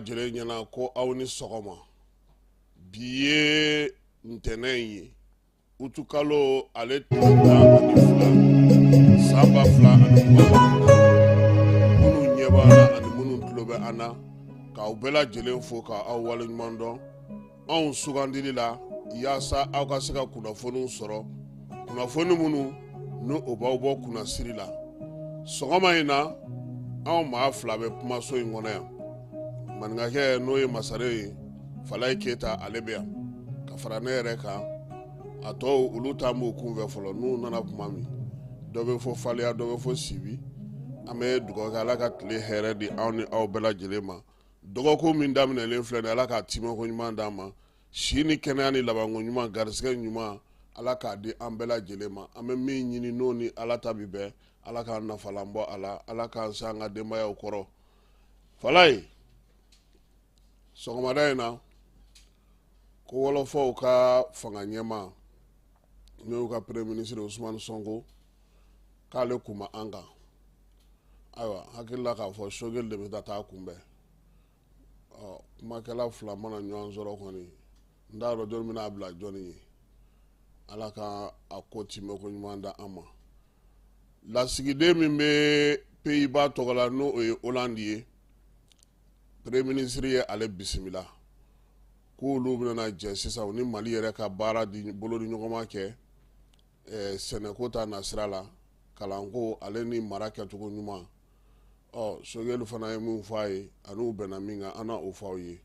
lajɛlen ɲɛna ko aw ni sɔgɔma. Bi ye ntɛnɛn ye, utukalo ale tile 12, san 2024. Minnu ɲɛ b'an na ani minnu tulo bɛ an na, k'aw bɛɛ lajɛlen fo k'aw waleɲuman dɔn anw sugandili la, yaasa aw ka se ka kunnafoniw sɔrɔ, kunnafoni minnu ni o b'aw bɔ kunnasiri la. Sɔgɔma in na, anw maa fila bɛ kumaso in kɔnɔ yan. Maninkakɛ, n'o ye masare ye, Falayi Keyita, ale bɛ yan ka fara ne yɛrɛ kan. A tɔw, olu ta b'u kunfɛ fɔlɔ. N'u nana kuma min, dɔ bɛ fɔ Faliya, dɔ bɛ fɔ Sibi. An bɛ dugawu kɛ, Ala ka tile hɛrɛ di anw ni aw bɛɛ lajɛlen ma. Dɔgɔkun min daminɛlen filɛ nin, Ala k'a timɛko ɲuman d'an ma. Si ni kɛnɛya ni labanko ɲuman, garisɛgɛ ɲuman, Ala k'a di an bɛɛ lajɛlen ma. An bɛ min ɲini, n'o ni Ala ta bi bɛn, Ala k'an nafalan bɔ a la, Ala k'an se an ka denbayaw kɔrɔ. Falayi, sɔgɔmada in na, ko wɔlɔfɔw ka fanga ɲɛmaa, n'o y'u ka premier ministre Ousmane Sonko, k'ale kun ma an kan. Ayiwa, hakili la k'a fɔ Choguel de bɛ taa kunbɛn. Ɔ, kumakɛla fila mana ɲɔgɔn sɔrɔ kɔni, n t'a dɔn jɔnni bɛna bila jɔnni ye. Ala ka a ko timɛko ɲuman da an ma. Lasigiden min bɛ Pays-Bas tɔgɔ la, n'o ye Hollande ye, premier ministre ye ale bisimila, k'olu bɛna jɛ sisan ni Mali yɛrɛ ka baara di bolo di ɲɔgɔnma kɛ sɛnɛko ta nasira la, kalanko ale ni mara kɛcogo ɲuman. Ɔ, Choguel fana ye min fɔ a ye ani u bɛnna min kan, an na o fɔ aw ye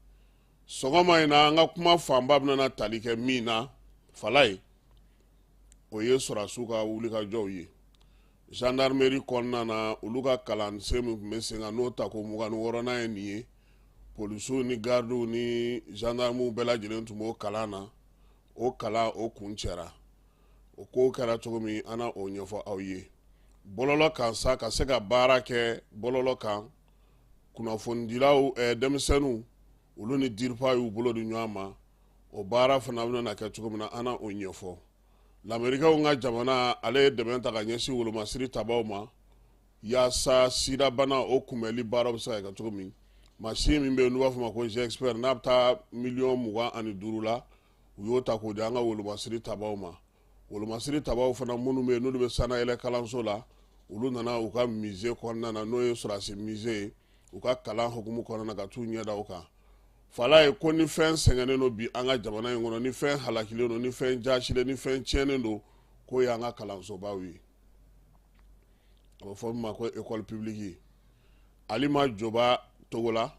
sɔgɔma in na. An ka kuma fanba bɛna tali kɛ min na, Falayi, o ye sɔrɔdasiw ka wulikajɔw ye gendarmerie kɔnɔna na. Olu ka kalansen min tun bɛ sen kan, n'o ta ko 26nan ye nin ye, polisiw ni gardiw ni gendarmew bɛɛ lajɛlen tun b'o kalan na. O kalan o kuncɛra. O ko kɛra cogo min, an na o ɲɛfɔ aw ye bɔlɔlɔ kan sa, ka se ka baara kɛ bɔlɔlɔ kan. Kunnafonidilaw, denmisɛnninw, olu ni DIRPA y'u bolo di ɲɔgɔn ma. O baara fana bɛna kɛ cogo min na, an na o ɲɛfɔ. Lamerikaw ka jamana, ale ye dɛmɛ ta ka ɲɛsin wolomasiri tabaw ma, yaasa sidabana o kunbɛnli baara bɛ se ka kɛ cogo min. Mansin min bɛ yen n'u b'a fɔ ma ko Xpert, n'a bɛ taa miliyɔn 25 la, u y'o ta k'o di an ka wolomasiri tabaw ma. Wolomasiri tabaw fana minnu bɛ yen, n'olu bɛ sanayɛlɛ kalanso la, olu nana u ka musée kɔnɔna na, n'o ye sɔrɔdasi musée ye, u ka kalan hukumu kɔnɔna na, ka t'u ɲɛda o kan. Falayi, ko ni fɛn sɛgɛnnen don bi an ka jamana in kɔnɔ, ni fɛn halakilen don, ni fɛn jasilen, ni fɛn tiɲɛnen don, k'o y'an ka kalansobaw ye, a bɛ fɔ min ma ko école publique. Alima Joba Togola,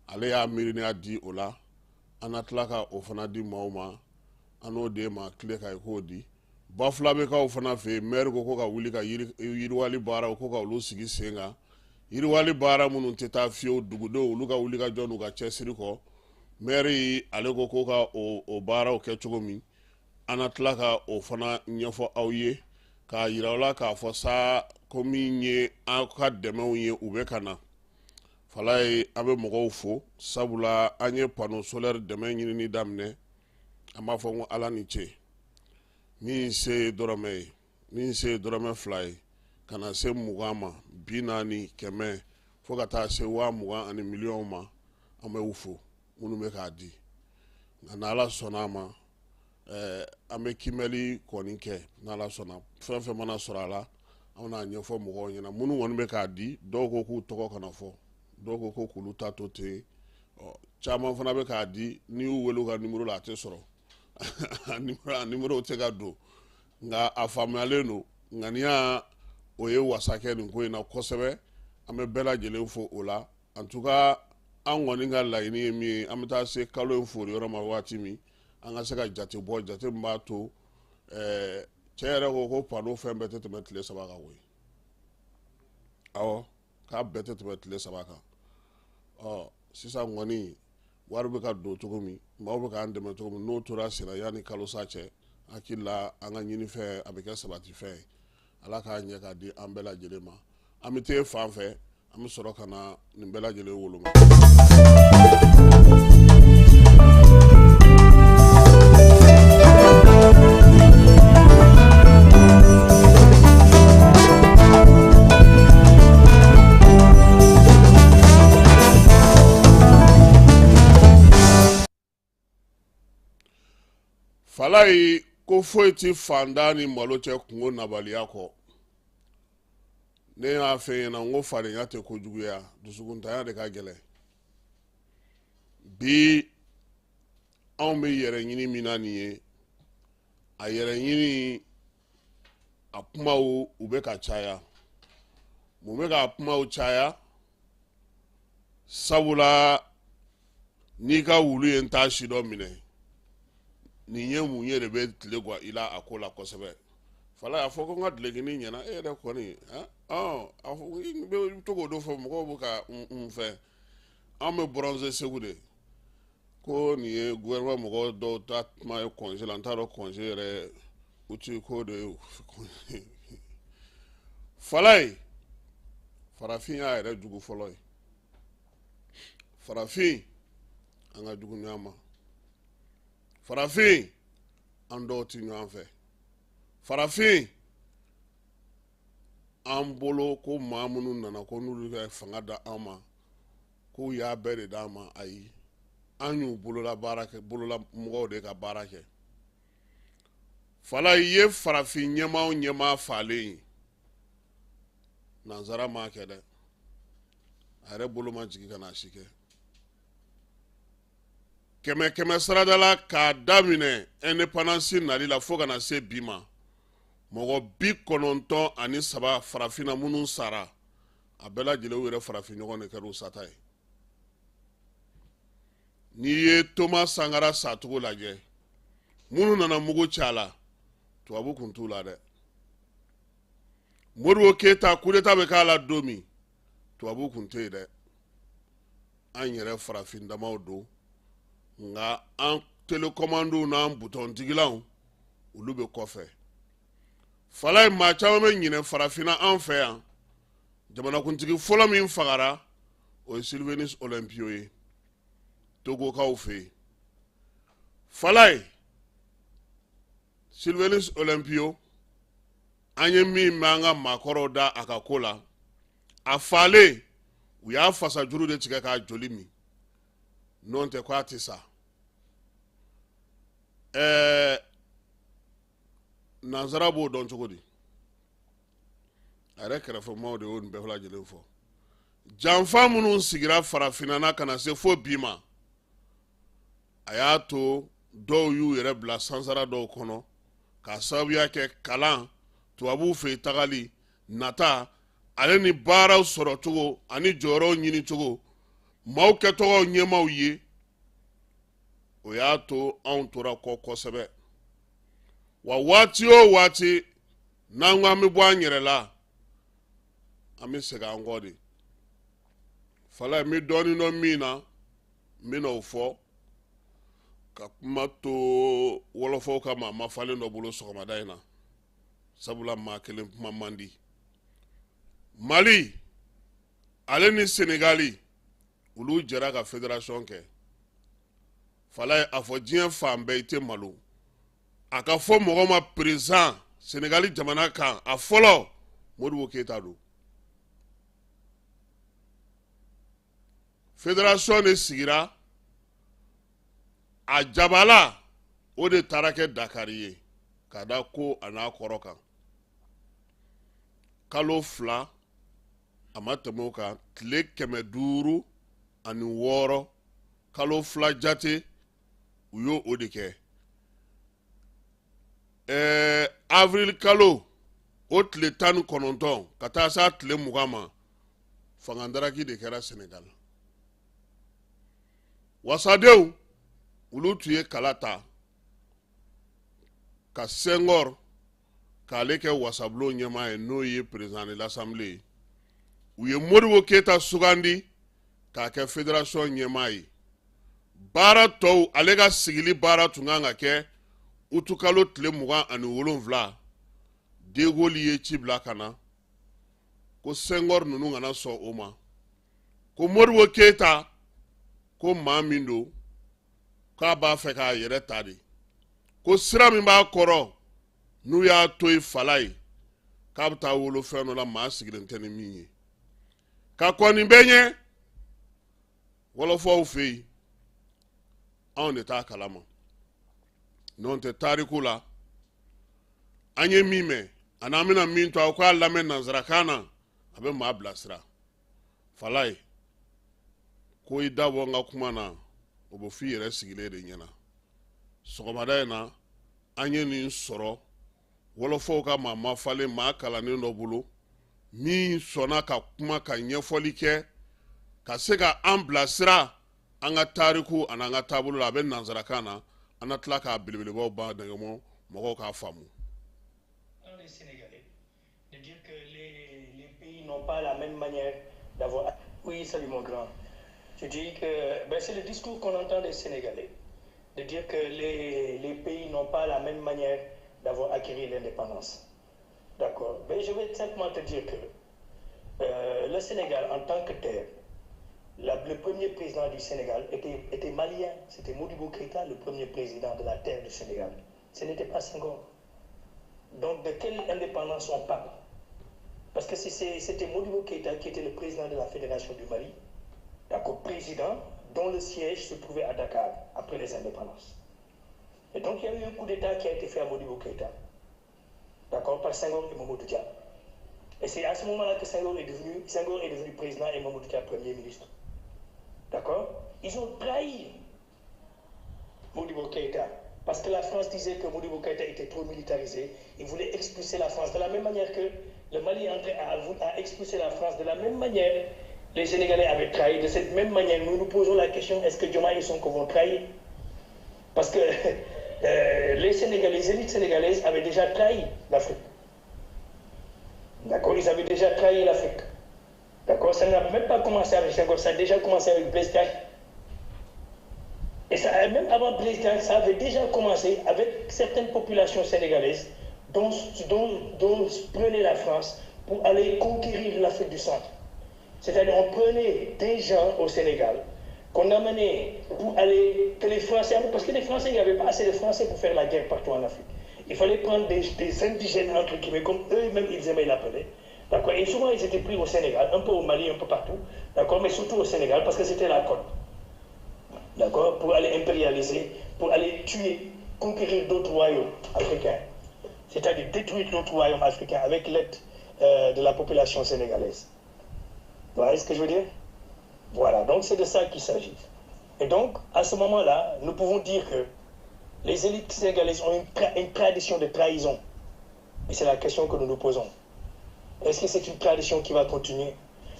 ale y'a miiriniya di o la. An na tila ka o fana di maaw ma, an n'o d'e ma tile ka i k'o di. Bafulabekaw fana fɛ yen, maire ko ka wuli ka yiriwali baaraw ko ka olu sigi sen kan, yiriwali baara minnu tɛ taa fiyewu dugudenw olu ka wuli ka jɔ n'u ka cɛsiri kɔ. Maire ale ko ka o baaraw kɛ cogo min, an na tila ka o fana ɲɛfɔ aw ye, k'a yira aw la k'a fɔ sa ko min ye an ka dɛmɛw ye, u bɛ ka na. Falayi, an bɛ mɔgɔw fo, sabula an ye panneau solaire dɛmɛ ɲinini daminɛ. An b'a fɔ ko Ala ni ce. Min se ye dɔrɔmɛ ye, min se ye dɔrɔmɛ 2 ye, ka na se 20 ma, 40, 100, fo ka taa se 20,000 ani miliyɔn ma, an bɛ u fo minnu bɛ k'a di. Nka n'Ala sɔnna a ma, an bɛ kiimɛli kɔni kɛ. N'Ala sɔnna, fɛn fɛn mana sɔrɔ a la, an bɛna ɲɛfɔ mɔgɔw ɲɛna. Minnu kɔni bɛ k'a di, dɔw ko k'u tɔgɔ kana fɔ, dɔw ko ko k'olu ta to ten. Ɔ, caman fana bɛ k'a di, n'i y'u wele u ka nimoro la, a tɛ sɔrɔ, a nimoro tɛ ka don. Nka a faamuyalen don, ŋaniya o ye wasa kɛ nin ko in na kosɛbɛ. An bɛ bɛɛ lajɛlen fo o la. En tout cas, an kɔni ka laɲini ye min ye, an bɛ taa se kalo in fori yɔrɔ ma waati min, an ka se ka jate bɔ, jate min b'a to cɛ yɛrɛ ko ko panneau fɛn bɛɛ tɛ tɛmɛ tile 3 kan koyi. Awɔ, k'a bɛɛ tɛ tɛmɛ tile 3 kan. Ɔ, sisan kɔni wari bɛ ka don cogo min, maaw bɛ k'an dɛmɛ cogo min, n'o tora senna yanni kalo sa cɛ, hakili la an ka ɲinifɛn a bɛ kɛ sabatifɛn ye. Ala k'a ɲɛ k'a di an bɛɛ lajɛlen ma. An bɛ t'e fan fɛ, an bɛ sɔrɔ ka na nin bɛɛ lajɛlen woloma. Falayi ko foyi ti fantan ni malo cɛ kunko nabaliya kɔ. Ne y'a f'e ɲɛna n ko fadenya tɛ kojuguya, dusukuntanya de ka gɛlɛn. Bi anw bɛ yɛrɛ ɲini min na nin ye, a yɛrɛ ɲini a kumaw u bɛ ka caya. Mun bɛ ka kumaw caya? Sabula n'i ka wulu ye n t'a si dɔ minɛ, nin ye mun ye de bɛ tile gwan i la a ko la kosɛbɛ. Falayi a fɔ ko n ka dulokinin ɲɛna, e yɛrɛ kɔni, a fɔ i bɛ to k'o de fɔ mɔgɔw bɛ ka n fɛ. Anw bɛ bronze Segu de, ko nin ye gouvernement mɔgɔ dɔw ta kuma ye congé la, n t'a dɔn congé yɛrɛ uti ko de ye. Falayi, farafin y'a yɛrɛ jugu fɔlɔ ye. Farafin, an ka jugu ɲɔgɔn ma. Farafin, an dɔw ti ɲɔgɔn fɛ. Farafin, an bolo ko maa minnu nana ko n'olu ka fanga da an ma, k'u y'a bɛɛ de d'an ma. Ayi, an y'u bolola baara kɛ, bolola mɔgɔw de ka baara kɛ. Falayi ye farafin ɲɛmaa o ɲɛmaa falen ye, nansara m'a kɛ dɛ, a yɛrɛ bolo ma jigin ka n'a si kɛ. Kɛmɛ kɛmɛ sarada la, k'a daminɛ indépendance nali la fo ka na se bi ma, mɔgɔ 93 farafinna minnu sara, a bɛɛ lajɛlen u yɛrɛ farafin ɲɔgɔn de kɛra u sata ye. N'i ye Thomas Sankara sacogo lajɛ, minnu nana mugu ci a la, tubabu kun t'u la dɛ. Modibo Keyita, coup d'état bɛ k'a la don min, tubabu kun tɛ yen dɛ. An yɛrɛ farafin damaw don, nka an télécommandew n'an butɔntigilanw, olu bɛ kɔfɛ. Falayi, maa caman bɛ ɲinɛ farafinna an fɛ yan, jamanakuntigi fɔlɔ min fagara, o ye Sylvanus Olympio ye Togokaw fɛ yen. Falayi, Sylvanus Olympio, an ye min mɛn an ka maakɔrɔw da a ka ko la, a falen u y'a fasajuru de tigɛ k'a joli min, n'o tɛ ko a tɛ sa. Nansara b'o dɔn cogo di? A yɛrɛ kɛrɛfɛmaaw de y'o nin bɛɛ lajɛlen fɔ. Janfa minnu sigira farafinna na ka na se fo bi ma, a y'a to dɔw y'u yɛrɛ bila sansara dɔw kɔnɔ k'a sababuya kɛ kalan, tubabuw fɛ yen tagali nata, ale ni baaraw sɔrɔcogo ani jɔyɔrɔw ɲinicogo, maaw kɛtɔgɔw ɲɛmaaw ye. O y'a to anw tora kɔ kosɛbɛ. Wa waati o waati n'an ko an bɛ bɔ an yɛrɛ la, an bɛ segin an kɔ de. Falayi, n bɛ dɔɔnin dɔn min na, n bɛna o fɔ ka kuma to wɔlɔfɔw ka maa mafalen dɔ bolo sɔgɔmada in na, sabula maa kelen kuma man di. Mali ale ni Senegali, olu jɛra ka fédération kɛ. Falayi, a fɔ diɲɛ fan bɛɛ, i tɛ malo a ka fɔ mɔgɔ ma président Senegali jamana kan, a fɔlɔ Modibo Keyita don. Fédération de sigira a jabala, o de taara kɛ Dakari ye ka da ko a n'a kɔrɔ kan. Kalo 2 a ma tɛmɛ o kan, tile 506, kalo 2 jate, u y'o o de kɛ. Avril kalo o tile 19 ka taa s'a tile 20 ma, fangadaraki de kɛra Senegal. Wasadenw olu tun ye kala ta ka Senghor k'ale kɛ wasabulon ɲɛmaa ye, n'o ye président de l'assemblée ye. U ye Modibo Keyita sugandi k'a kɛ fédération ɲɛmaa ye. Baara tɔw, ale ka sigili baara tun kan ka kɛ utukalo tile 27. De Gaulle ye ci bila ka na ko Senghor ninnu kana sɔn o ma, ko Modibo Keyita ko maa min don k'a b'a fɛ k'a yɛrɛ ta de, ko sira min b'a kɔrɔ n'u y'a to yen Falayi, k'a bɛ taa wolo fɛn dɔ la maa sigilen tɛ ni min ye. Ka kɔn nin bɛɛ ɲɛ, wɔlɔfɔw fɛ yen, anw de t'a kalama. N'o tɛ, tariku la, an ye min mɛn ani an bɛna min to aw k'a lamɛn nanzarakan na, a bɛ maa bilasira. Falaye ko i da bɔ n ka kuma na, o bɛ f'i yɛrɛ sigilen de ɲɛna. Sɔgɔmada in na, an ye nin sɔrɔ wɔlɔfɔw ka maa mafalen, maa kalannen dɔ bolo min sɔnna ka kuma, ka ɲɛfɔli kɛ, ka se ka an bilasira an ka tariku ani an ka taabolo la. A bɛ nanzarakan na, an na tila k'a belebelebaw ba nɛgɛmɔ mɔgɔw k'a faamu. Les Sénégalais, de dire que les pays n'ont pas la même manière d'avoir. Oui, salut mon grand. Je dis que ben, c'est le discours qu'on entend des Sénégalais, de dire que les pays n'ont pas la même manière d'avoir acquis l'indépendance. D'accord. Ben, je vais simplement te dire que le Sénégal, en tant que tel, le premier président du Sénégal était malien. C'était Modibo Keïta, le premier président de la terre du Sénégal. Ce n'était pas Senghor. Donc, de quelle indépendance on parle? Parce que c'était Modibo Keïta qui était le président de la Fédération du Mali, d'accord, président dont le siège se trouvait à Dakar après les indépendances. Et donc, il y a eu un coup d'État qui a été fait à Modibo Keïta, d'accord, par Senghor et Mamadou Dia. Et c'est à ce moment-là que Senghor est devenu président et Mamadou Dia premier ministre. D'accord? Ils ont trahi Modibo Keïta. Parce que la France disait que Modibo Keïta était trop militarisé. Il voulait expulser la France. De la même manière que le Mali est en train à expulser la France, de la même manière, les Sénégalais avaient trahi. De cette même manière, nous nous posons la question, est-ce que Diomaye et Sonko vont trahir? Parce que les Sénégalais, les élites sénégalaises avaient déjà trahi l'Afrique. D'accord? Ils avaient déjà trahi l'Afrique. D'accord? Ça n'a même pas commencé avec Senghor, ça a déjà commencé avec Blaise Diagne. Et ça, même avant Blaise Diagne, ça avait déjà commencé avec certaines populations sénégalaises dont prenait la France pour aller conquérir l'Afrique du Centre. C'est-à-dire, on prenait des gens au Sénégal qu'on amenait pour aller, que les Français, parce que les Français, il n'y avait pas assez de Français pour faire la guerre partout en Afrique. Il fallait prendre des indigènes, entre guillemets, comme eux-mêmes ils aimaient l'appeler. D'accord? Et souvent, ils étaient pris au Sénégal, un peu au Mali, un peu partout, d'accord? Mais surtout au Sénégal, parce que c'était la côte. D'accord? Pour aller impérialiser, pour aller tuer, conquérir d'autres royaumes africains. C'est-à-dire détruire d'autres royaumes africains avec l'aide de la population sénégalaise. Vous voyez ce que je veux dire? Voilà, donc c'est de ça qu'il s'agit. Et donc, à ce moment-là, nous pouvons dire que les élites sénégalaises ont une tradition de trahison. Et c'est la question que nous nous posons. Est-ce que c'est une tradition qui va continuer?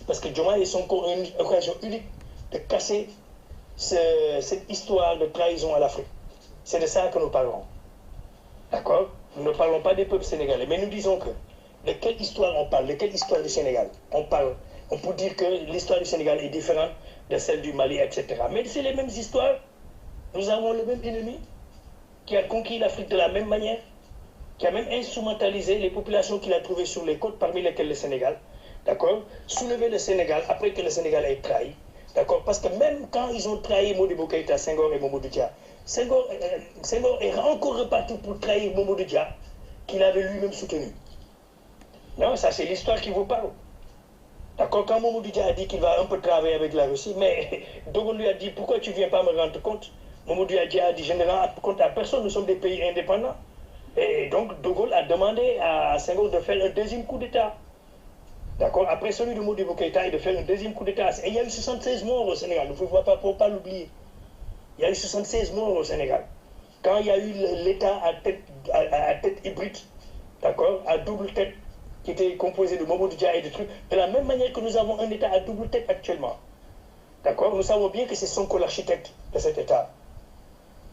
Parce que Diomaye et Sonko ont une occasion unique de casser cette histoire de trahison à l'Afrique. C'est de ça que nous parlons. D'accord? Nous ne parlons pas des peuples sénégalais, mais nous disons que de quelle histoire on parle? De quelle histoire du Sénégal on parle? On peut dire que l'histoire du Sénégal est différente de celle du Mali, etc. Mais c'est les mêmes histoires. Nous avons le même ennemi qui a conquis l'Afrique de la même manière, qui a même instrumentalisé les populations qu'il a trouvées sur les côtes, parmi lesquelles le Sénégal. D'accord? Soulever le Sénégal après que le Sénégal ait trahi. D'accord? Parce que même quand ils ont trahi Modibo Keïta, Senghor et Mamadou Dia, Senghor est encore reparti pour trahir Mamadou Dia, qu'il avait lui-même soutenu. Non, ça c'est l'histoire qui vous parle. D'accord? Quand Mamadou Dia a dit qu'il va un peu travailler avec la Russie, mais De Gaulle lui a dit: pourquoi tu ne viens pas me rendre compte? Mamadou Dia a dit: je ne rends compte à personne, nous sommes des pays indépendants. Et donc De Gaulle a demandé à Senghor de faire un deuxième coup d'État. D'accord? Après celui de Modibo Keïta, et de faire un deuxième coup d'État. Et il y a eu 76 morts au Sénégal, il ne faut pas l'oublier. Il y a eu 76 morts au Sénégal. Quand il y a eu l'État à tête hybride, d'accord, à double tête, qui était composé de Mamadou Dia et de trucs, de la même manière que nous avons un État à double tête actuellement. D'accord? Nous savons bien que c'est Sonko l'architecte de cet État.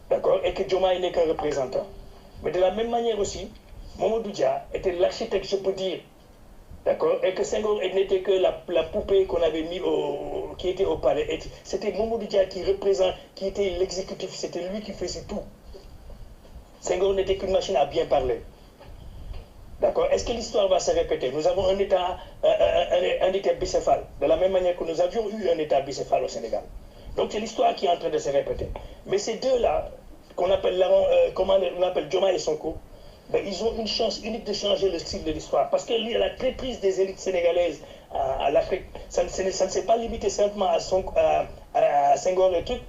D'accord? Et que Diomaye n'est qu'un représentant. Mais de la même manière aussi, Mamadou Dia était l'architecte, je peux dire, d'accord? Et que Senghor n'était que la poupée qu'on avait mis qui était au palais. Et c'était Mamadou Dia qui représente, qui était l'exécutif, c'était lui qui faisait tout. Senghor n'était qu'une machine à bien parler. D'accord? Est-ce que l'histoire va se répéter? Nous avons un État bicéphale, de la même manière que nous avions eu un État bicéphale au Sénégal. Donc c'est l'histoire qui est en train de se répéter. Mais ces deux-là, qu'on appelle, comment on appelle Diomaye et Sonko, ben, ils ont une chance unique de changer le style de l'histoire. Parce que la traîtrise des élites sénégalaises à l'Afrique, ça ne s'est pas limité simplement à Senghor et trucs.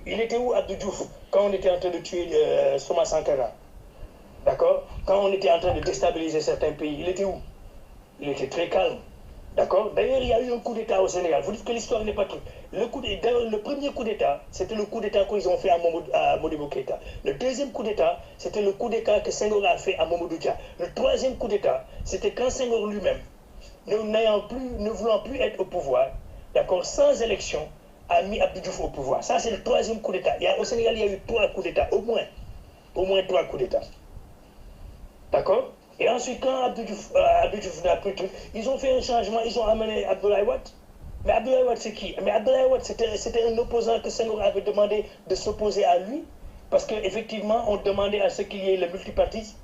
Il était où Abdou Diouf quand on était en train de tuer Thomas Sankara? D'accord? Quand on était en train de déstabiliser certains pays, il était où? Il était très calme. D'accord? D'ailleurs, il y a eu un coup d'État au Sénégal. Vous dites que l'histoire n'est pas truc. Le premier coup d'État, c'était le coup d'État qu'ils ont fait à Modibo Keïta. Le deuxième coup d'État, c'était le coup d'État que Senghor a fait à Mamadou Dia. Le troisième coup d'État, c'était quand Senghor lui-même, ne voulant plus être au pouvoir, d'accord, sans élection, a mis Abdou Diouf au pouvoir. Ça, c'est le troisième coup d'État. Au Sénégal, il y a eu 3 coups d'État, au moins. Au moins 3 coups d'État. D'accord? Et ensuite, quand Abdou Diouf n'a plus de truc, ils ont fait un changement, ils ont amené Abdoulaye Wade. Mais Abdoulaye Wade, c'est qui? Mais Abdoulaye Wade, c'était un opposant que Senghor avait demandé de s'opposer à lui, parce qu'effectivement, on demandait à ce qu'il y ait le multipartisme.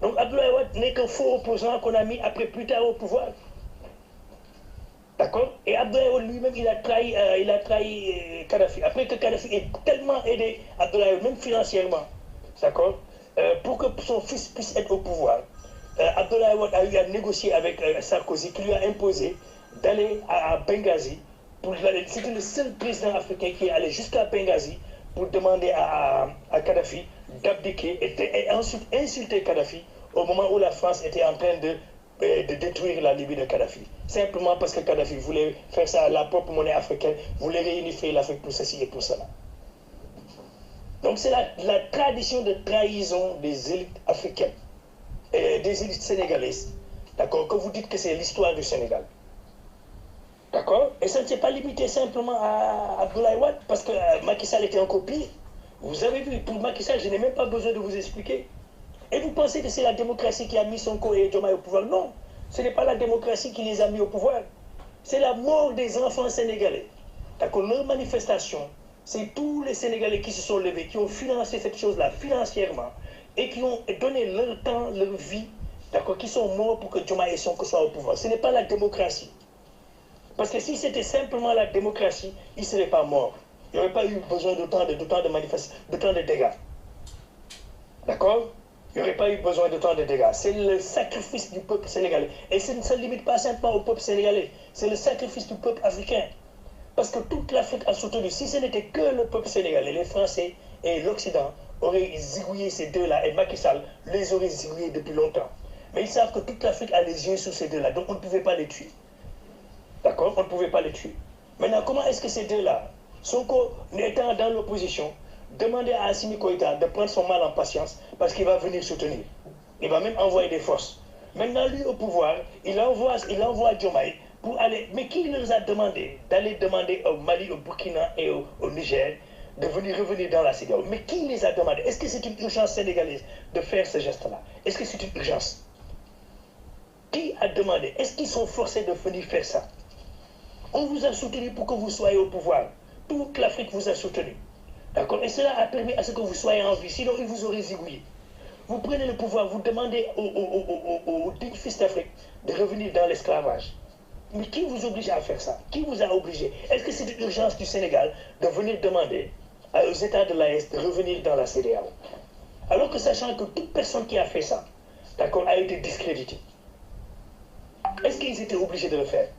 Donc Abdoulaye Wade n'est qu'un faux opposant qu'on a mis après plus tard au pouvoir. D'accord? Et Abdoulaye Wade lui-même, il a trahi Kadhafi. Après que Kadhafi ait tellement aidé Abdoulaye Wade, même financièrement, d'accord? Pour que son fils puisse être au pouvoir, Abdoulaye Wade a eu à négocier avec Sarkozy, qui lui a imposé d'aller à Benghazi. C'était le seul président africain qui est allé jusqu'à Benghazi pour demander à Kadhafi d'abdiquer et ensuite insulter Kadhafi au moment où la France était en train de détruire la Libye de Kadhafi. Simplement parce que Kadhafi voulait faire ça à la propre monnaie africaine, voulait réunifier l'Afrique pour ceci et pour cela. Donc c'est la tradition de trahison des élites africaines, et des élites sénégalaises, d'accord, que vous dites que c'est l'histoire du Sénégal. D'accord? Et ça ne s'est pas limité simplement à Abdoulaye Wade, parce que Macky Sall était encore pire. Vous avez vu, pour Macky Sall, je n'ai même pas besoin de vous expliquer. Et vous pensez que c'est la démocratie qui a mis Sonko et Diomaye au pouvoir? Non, ce n'est pas la démocratie qui les a mis au pouvoir. C'est la mort des enfants sénégalais. D'accord? Leur manifestation, c'est tous les Sénégalais qui se sont levés, qui ont financé cette chose-là financièrement et qui ont donné leur temps, leur vie, d'accord, qui sont morts pour que Diomaye et Sonko soient au pouvoir. Ce n'est pas la démocratie. Parce que si c'était simplement la démocratie, ils ne seraient pas morts. Il n'y aurait pas eu besoin d'autant de manifestations, d'autant de dégâts. D'accord? Il n'y aurait pas eu besoin d'autant de dégâts. C'est le sacrifice du peuple sénégalais. Et ça ne se limite pas simplement au peuple sénégalais. C'est le sacrifice du peuple africain. Parce que toute l'Afrique a soutenu. Si ce n'était que le peuple sénégalais, les Français et l'Occident auraient zigouillé ces deux-là. Et Macky Sall les aurait zigouillés depuis longtemps. Mais ils savent que toute l'Afrique a les yeux sur ces deux-là. Donc on ne pouvait pas les tuer. D'accord? On ne pouvait pas les tuer. Maintenant, comment est-ce que ces deux-là, Sonko étant dans l'opposition, demandait à Assimi Goïta de prendre son mal en patience parce qu'il va venir soutenir. Il va même envoyer des forces. Maintenant, lui au pouvoir, il envoie Diomaye pour aller. Mais qui leur a demandé d'aller demander au Mali, au Burkina et au Niger de venir revenir dans la CEDEAO? Mais qui les a demandé? Est-ce que c'est une urgence sénégalaise de faire ce geste-là? Est-ce que c'est une urgence? Qui a demandé? Est-ce qu'ils sont forcés de venir faire ça? On vous a soutenu pour que vous soyez au pouvoir. Toute l'Afrique vous a soutenu. D'accord? Et cela a permis à ce que vous soyez en vie. Sinon, ils vous auraient zigouillé. Vous prenez le pouvoir, vous demandez aux dignes fils d'Afrique de revenir dans l'esclavage. Mais qui vous oblige à faire ça? Qui vous a obligé? Est-ce que c'est une urgence du Sénégal de venir demander aux États de l'AES de revenir dans la CEDEAO? Alors que sachant que toute personne qui a fait ça, d'accord, a été discréditée. Est-ce qu'ils étaient obligés de le faire?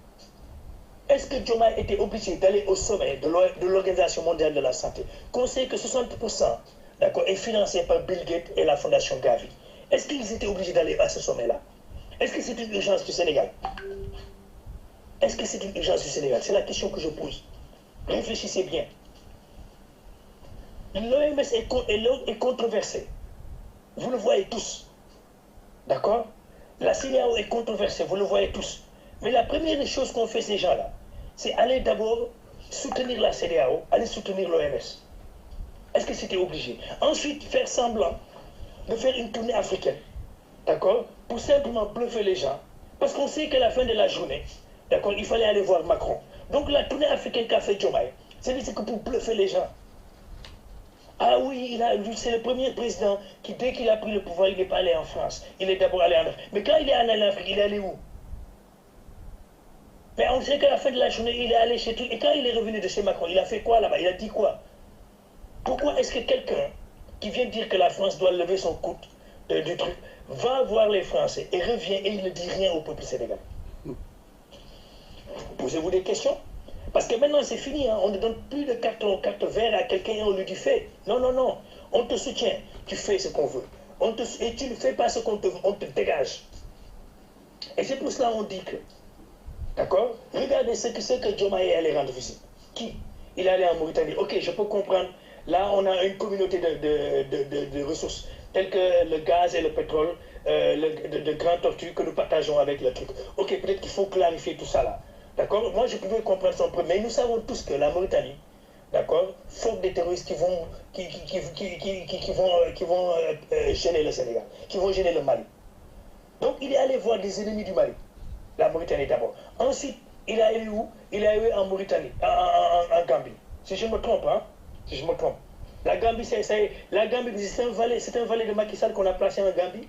Est-ce que Diomaye était obligé d'aller au sommet de l'Organisation mondiale de la santé? Qu'on sait que 60% d'accord, est financé par Bill Gates et la Fondation Gavi. Est-ce qu'ils étaient obligés d'aller à ce sommet-là? Est-ce que c'est une urgence du Sénégal? Est-ce que c'est une urgence du Sénégal? C'est la question que je pose. Réfléchissez bien. L'OMS est controversée. Vous le voyez tous. D'accord? La CEDEAO est controversée, vous le voyez tous. Mais la première chose qu'ont fait ces gens-là, c'est aller d'abord soutenir la CEDEAO, aller soutenir l'OMS. Est-ce que c'était obligé? Ensuite, faire semblant de faire une tournée africaine, d'accord? Pour simplement bluffer les gens. Parce qu'on sait qu'à la fin de la journée, d'accord, il fallait aller voir Macron. Donc la tournée africaine qu'a fait Diomaye, c'est que pour bluffer les gens. Ah oui, c'est le premier président qui, dès qu'il a pris le pouvoir, il n'est pas allé en France. Il est d'abord allé en Afrique. Mais quand il est allé en Afrique, il est allé où? Mais on sait qu'à la fin de la journée, il est allé chez tout. Et quand il est revenu de chez Macron, il a fait quoi là-bas? Il a dit quoi? Pourquoi est-ce que quelqu'un qui vient dire que la France doit lever son coude du truc va voir les Français et revient et il ne dit rien au peuple sénégalais? Posez-vous des questions. Parce que maintenant, c'est fini, hein. On ne donne plus de carte verte à quelqu'un et on lui dit fais. Non, non, non. On te soutient. Tu fais ce qu'on veut. Et tu ne fais pas ce qu'on te veut. On te dégage. Et c'est pour cela qu'on dit que, d'accord? Regardez ce que Diomaye est allé rendre visite. Qui? Il est allé en Mauritanie. Ok, je peux comprendre. Là, on a une communauté de ressources telles que le gaz et le pétrole, de grandes tortues que nous partageons avec le truc. Ok, peut-être qu'il faut clarifier tout ça là. D'accord? Moi, je pouvais comprendre son problème, mais nous savons tous que la Mauritanie, d'accord, forme des terroristes qui vont gêner le Sénégal, qui vont gêner le Mali. Donc, il est allé voir des ennemis du Mali, la Mauritanie d'abord. Ensuite, il est allé où? Il est allé en Mauritanie, en Gambie. Si je me trompe, hein? Si je me trompe. La Gambie, c'est un valet de Macky Sall qu'on a placé en Gambie.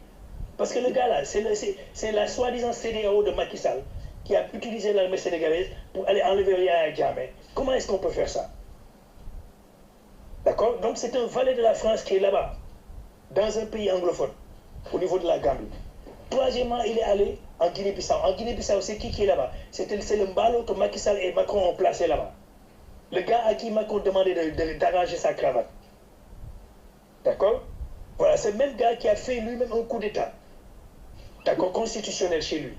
Parce que le gars là, c'est la soi-disant CEDEAO de Macky Sall qui a utilisé l'armée sénégalaise pour aller enlever Yahya Jammeh. Comment est-ce qu'on peut faire ça? D'accord? Donc c'est un valet de la France qui est là-bas, dans un pays anglophone, au niveau de la Gambie. Troisièmement, il est allé en Guinée-Bissau. En Guinée-Bissau, c'est qui est là-bas? C'est le Mbalo que Macky Sall et Macron ont placé là-bas. Le gars à qui Macron demandait d'arranger sa cravate. D'accord? Voilà, c'est le même gars qui a fait lui-même un coup d'État. D'accord? Constitutionnel chez lui.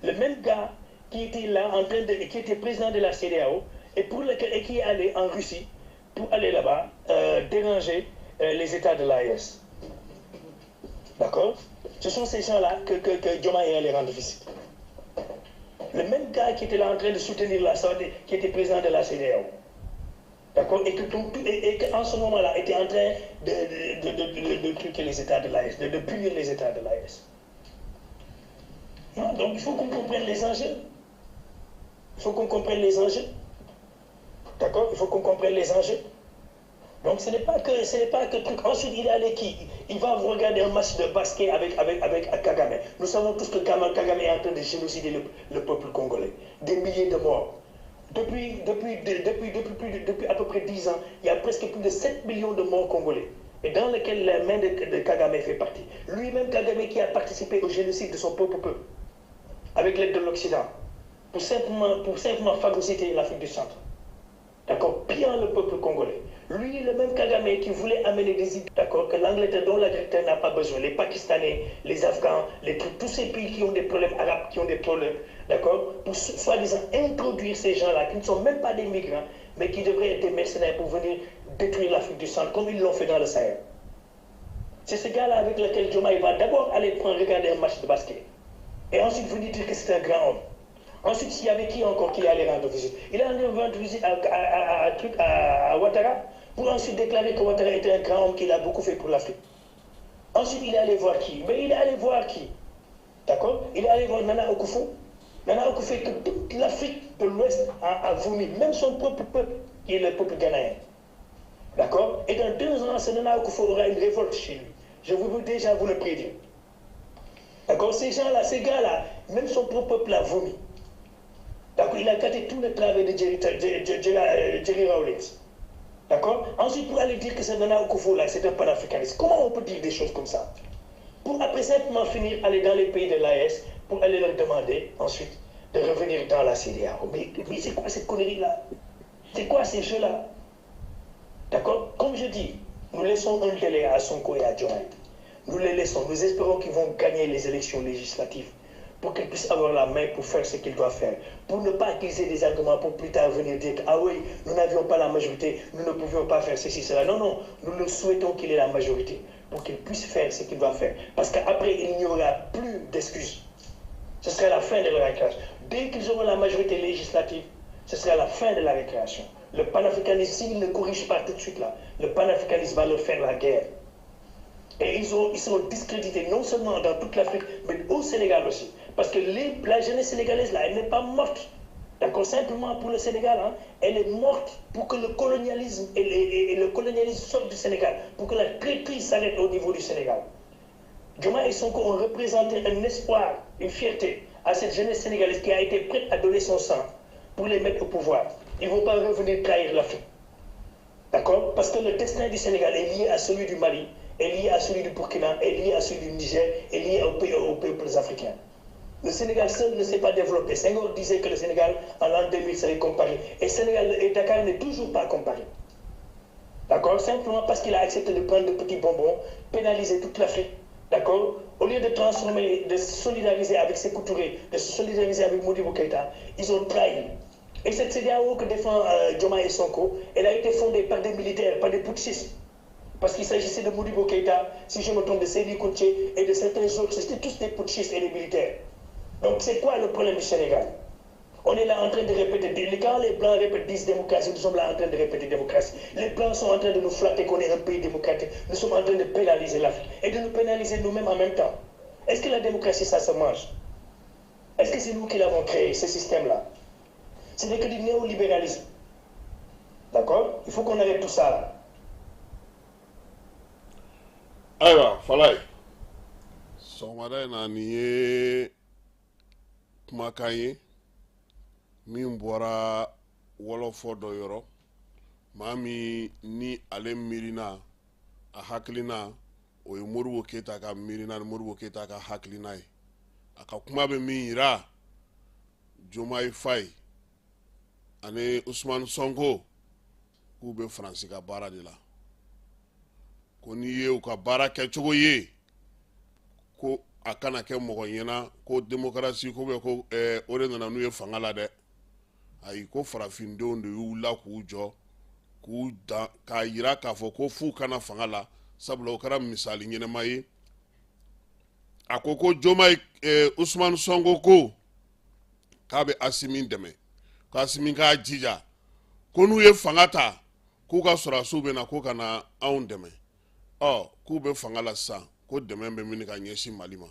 Le même gars qui était là, qui était président de la CEDEAO, et pour lequel, et qui est allé en Russie pour aller là-bas déranger les États de l'AES. D'accord? Ce sont ces gens-là que Diomaye est allé rendre visite. Le même gars qui était là en train de soutenir la SAD, qui était président de la CEDEAO. D'accord? Et qu'en ce moment-là, était en train de truquer les États de l'AES, de punir les États de l'AES. Non, donc il faut qu'on comprenne les enjeux. Il faut qu'on comprenne les enjeux. D'accord? Il faut qu'on comprenne les enjeux. Donc ce n'est pas que truc. Ensuite, il est allé qui? Il va regarder un match de basket avec Kagame. Nous savons tous que Kagame est en train de génocider le peuple congolais. Des milliers de morts. Depuis à peu près 10 ans, il y a presque plus de 7 millions de morts congolais. Et dans lequel la main de Kagame fait partie. Lui-même, Kagame, qui a participé au génocide de son propre peuple, avec l'aide de l'Occident, pour simplement phagocyter l'Afrique du Centre. D'accord? Pillant le peuple congolais. Lui, le même Kagame qui voulait amener des idées, d'accord, que l'Angleterre, dont l'Angleterre n'a pas besoin, les Pakistanais, les Afghans, les trucs, tous ces pays qui ont des problèmes arabes, qui ont des problèmes, d'accord, pour soi-disant introduire ces gens-là, qui ne sont même pas des migrants, mais qui devraient être des mercenaires pour venir détruire l'Afrique du Centre, comme ils l'ont fait dans le Sahel. C'est ce gars-là avec lequel Diomaye va d'abord aller regarder un match de basket, et ensuite venir dire que c'est un grand homme. Ensuite, il y avait qui encore qui allait rendre visite? Il est allé rendre visite à Ouattara, pour ensuite déclarer que Ouattara était un grand homme qu'il a beaucoup fait pour l'Afrique. Ensuite, il est allé voir qui? Mais il est allé voir qui? D'accord? Il est allé voir Nana Akufo. Nana Akufo que toute l'Afrique de l'Ouest a vomi, même son propre peuple, qui est le peuple ghanéen. D'accord? Et dans 2 ans, ce Nana Akufo aura une révolte chez lui. Je vous déjà vous le prédire. D'accord? Ces gens-là, ces gars-là, même son propre peuple a vomi. D'accord? Il a gâté tout le travail de Jerry Rawlings. D'accord? Ensuite, pour aller dire que ce Nana Akufo-là, c'est un panafricaniste. Comment on peut dire des choses comme ça? Pour après simplement finir, aller dans les pays de l'AES, pour aller leur demander, ensuite, de revenir dans la CEDEAO. Mais c'est quoi cette connerie-là? C'est quoi ces jeux-là? D'accord? Comme je dis, nous laissons un délai à Sonko et à Diomaye. Nous les laissons. Nous espérons qu'ils vont gagner les élections législatives pour qu'ils puissent avoir la main pour faire ce qu'ils doivent faire. Pour ne pas qu'ils aient des arguments pour plus tard venir dire que, ah oui, nous n'avions pas la majorité, nous ne pouvions pas faire ceci, cela. Non, non, nous le souhaitons qu'il ait la majorité pour qu'il puisse faire ce qu'il doit faire. Parce qu'après, il n'y aura plus d'excuses. Ce sera la fin de la récréation. Dès qu'ils auront la majorité législative, ce sera la fin de la récréation. Le panafricanisme, s'il ne corrige pas tout de suite là, le panafricanisme va leur faire la guerre. Et ils sont discrédités non seulement dans toute l'Afrique, mais au Sénégal aussi. Parce que la jeunesse sénégalaise, là, elle n'est pas morte. D'accord, simplement pour le Sénégal, hein, elle est morte pour que le colonialisme et le colonialisme sortent du Sénégal, pour que la traîtrise s'arrête au niveau du Sénégal. Diomaye et Sonko ont représenté un espoir, une fierté à cette jeunesse sénégalaise qui a été prête à donner son sang pour les mettre au pouvoir. Ils ne vont pas revenir trahir l'Afrique. D'accord? Parce que le destin du Sénégal est lié à celui du Mali, est lié à celui du Burkina, est lié à celui du Niger, est lié aux peuples africains. Le Sénégal seul ne s'est pas développé. Senghor disait que le Sénégal, en l'an 2000, serait comparé. Et Sénégal et Dakar n'est toujours pas comparé. D'accord? Simplement parce qu'il a accepté de prendre de petits bonbons, pénaliser toute l'Afrique. D'accord? Au lieu de transformer, de se solidariser avec Sékou Touré, de se solidariser avec Modibo Keïta, ils ont trahi. Et cette CEDEAO que défend Diomaye et Sonko, elle a été fondée par des militaires, par des putschistes. Parce qu'il s'agissait de Modibo Keïta, si je me trompe, de Seyni Kountché et de certains autres, c'était tous des putschistes et des militaires. Donc c'est quoi le problème du Sénégal? On est là en train de répéter, quand les Blancs répètent 10 démocratie, nous sommes là en train de répéter démocratie. Les Blancs sont en train de nous flatter qu'on est un pays démocratique. Nous sommes en train de pénaliser l'Afrique et de nous pénaliser nous-mêmes en même temps. Est-ce que la démocratie, ça se mange? Est-ce que c'est nous qui l'avons créé, ce système-là? Ce n'est que du néolibéralisme. D'accord? Il faut qu'on arrête tout ça là. Ayiwa Falaye, sɔgɔmada in na nin ye kumakan ye min bɔra wɔlɔfɔ dɔ yɔrɔ, maa min ni ale miirina, a hakilina o ye Modibo Keyita ka miirina ni Modibo Keyita ka hakilina ye. A ka kuma bɛ min yira, Diomaye Faye ani Ousmane Sonko k'u bɛ Faransi ka baara de la, ko n'i ye u ka baara kɛcogo ye, ko a kana kɛ mɔgɔ ɲɛna ko démocratie ko bɛ ko o de nana n'u ye fanga la dɛ. Ayi, ko farafindenw de y'u la k'u jɔ k'u dan k'a yira k'a fɔ ko f'u kana fanga la, sabula o kɛra misali ɲɛnama ye. A ko ko Diomaye Ousmane Sonko ko k'a bɛ Asimi dɛmɛ, ko Asimi k'a jija, ko n'u ye fanga ta k'u ka sɔrɔdasiw bɛ na ko ka na anw dɛmɛ. Ɔ k'u bɛ fanga la sisan, ko dɛmɛ bɛ min ka ɲɛsin Mali ma.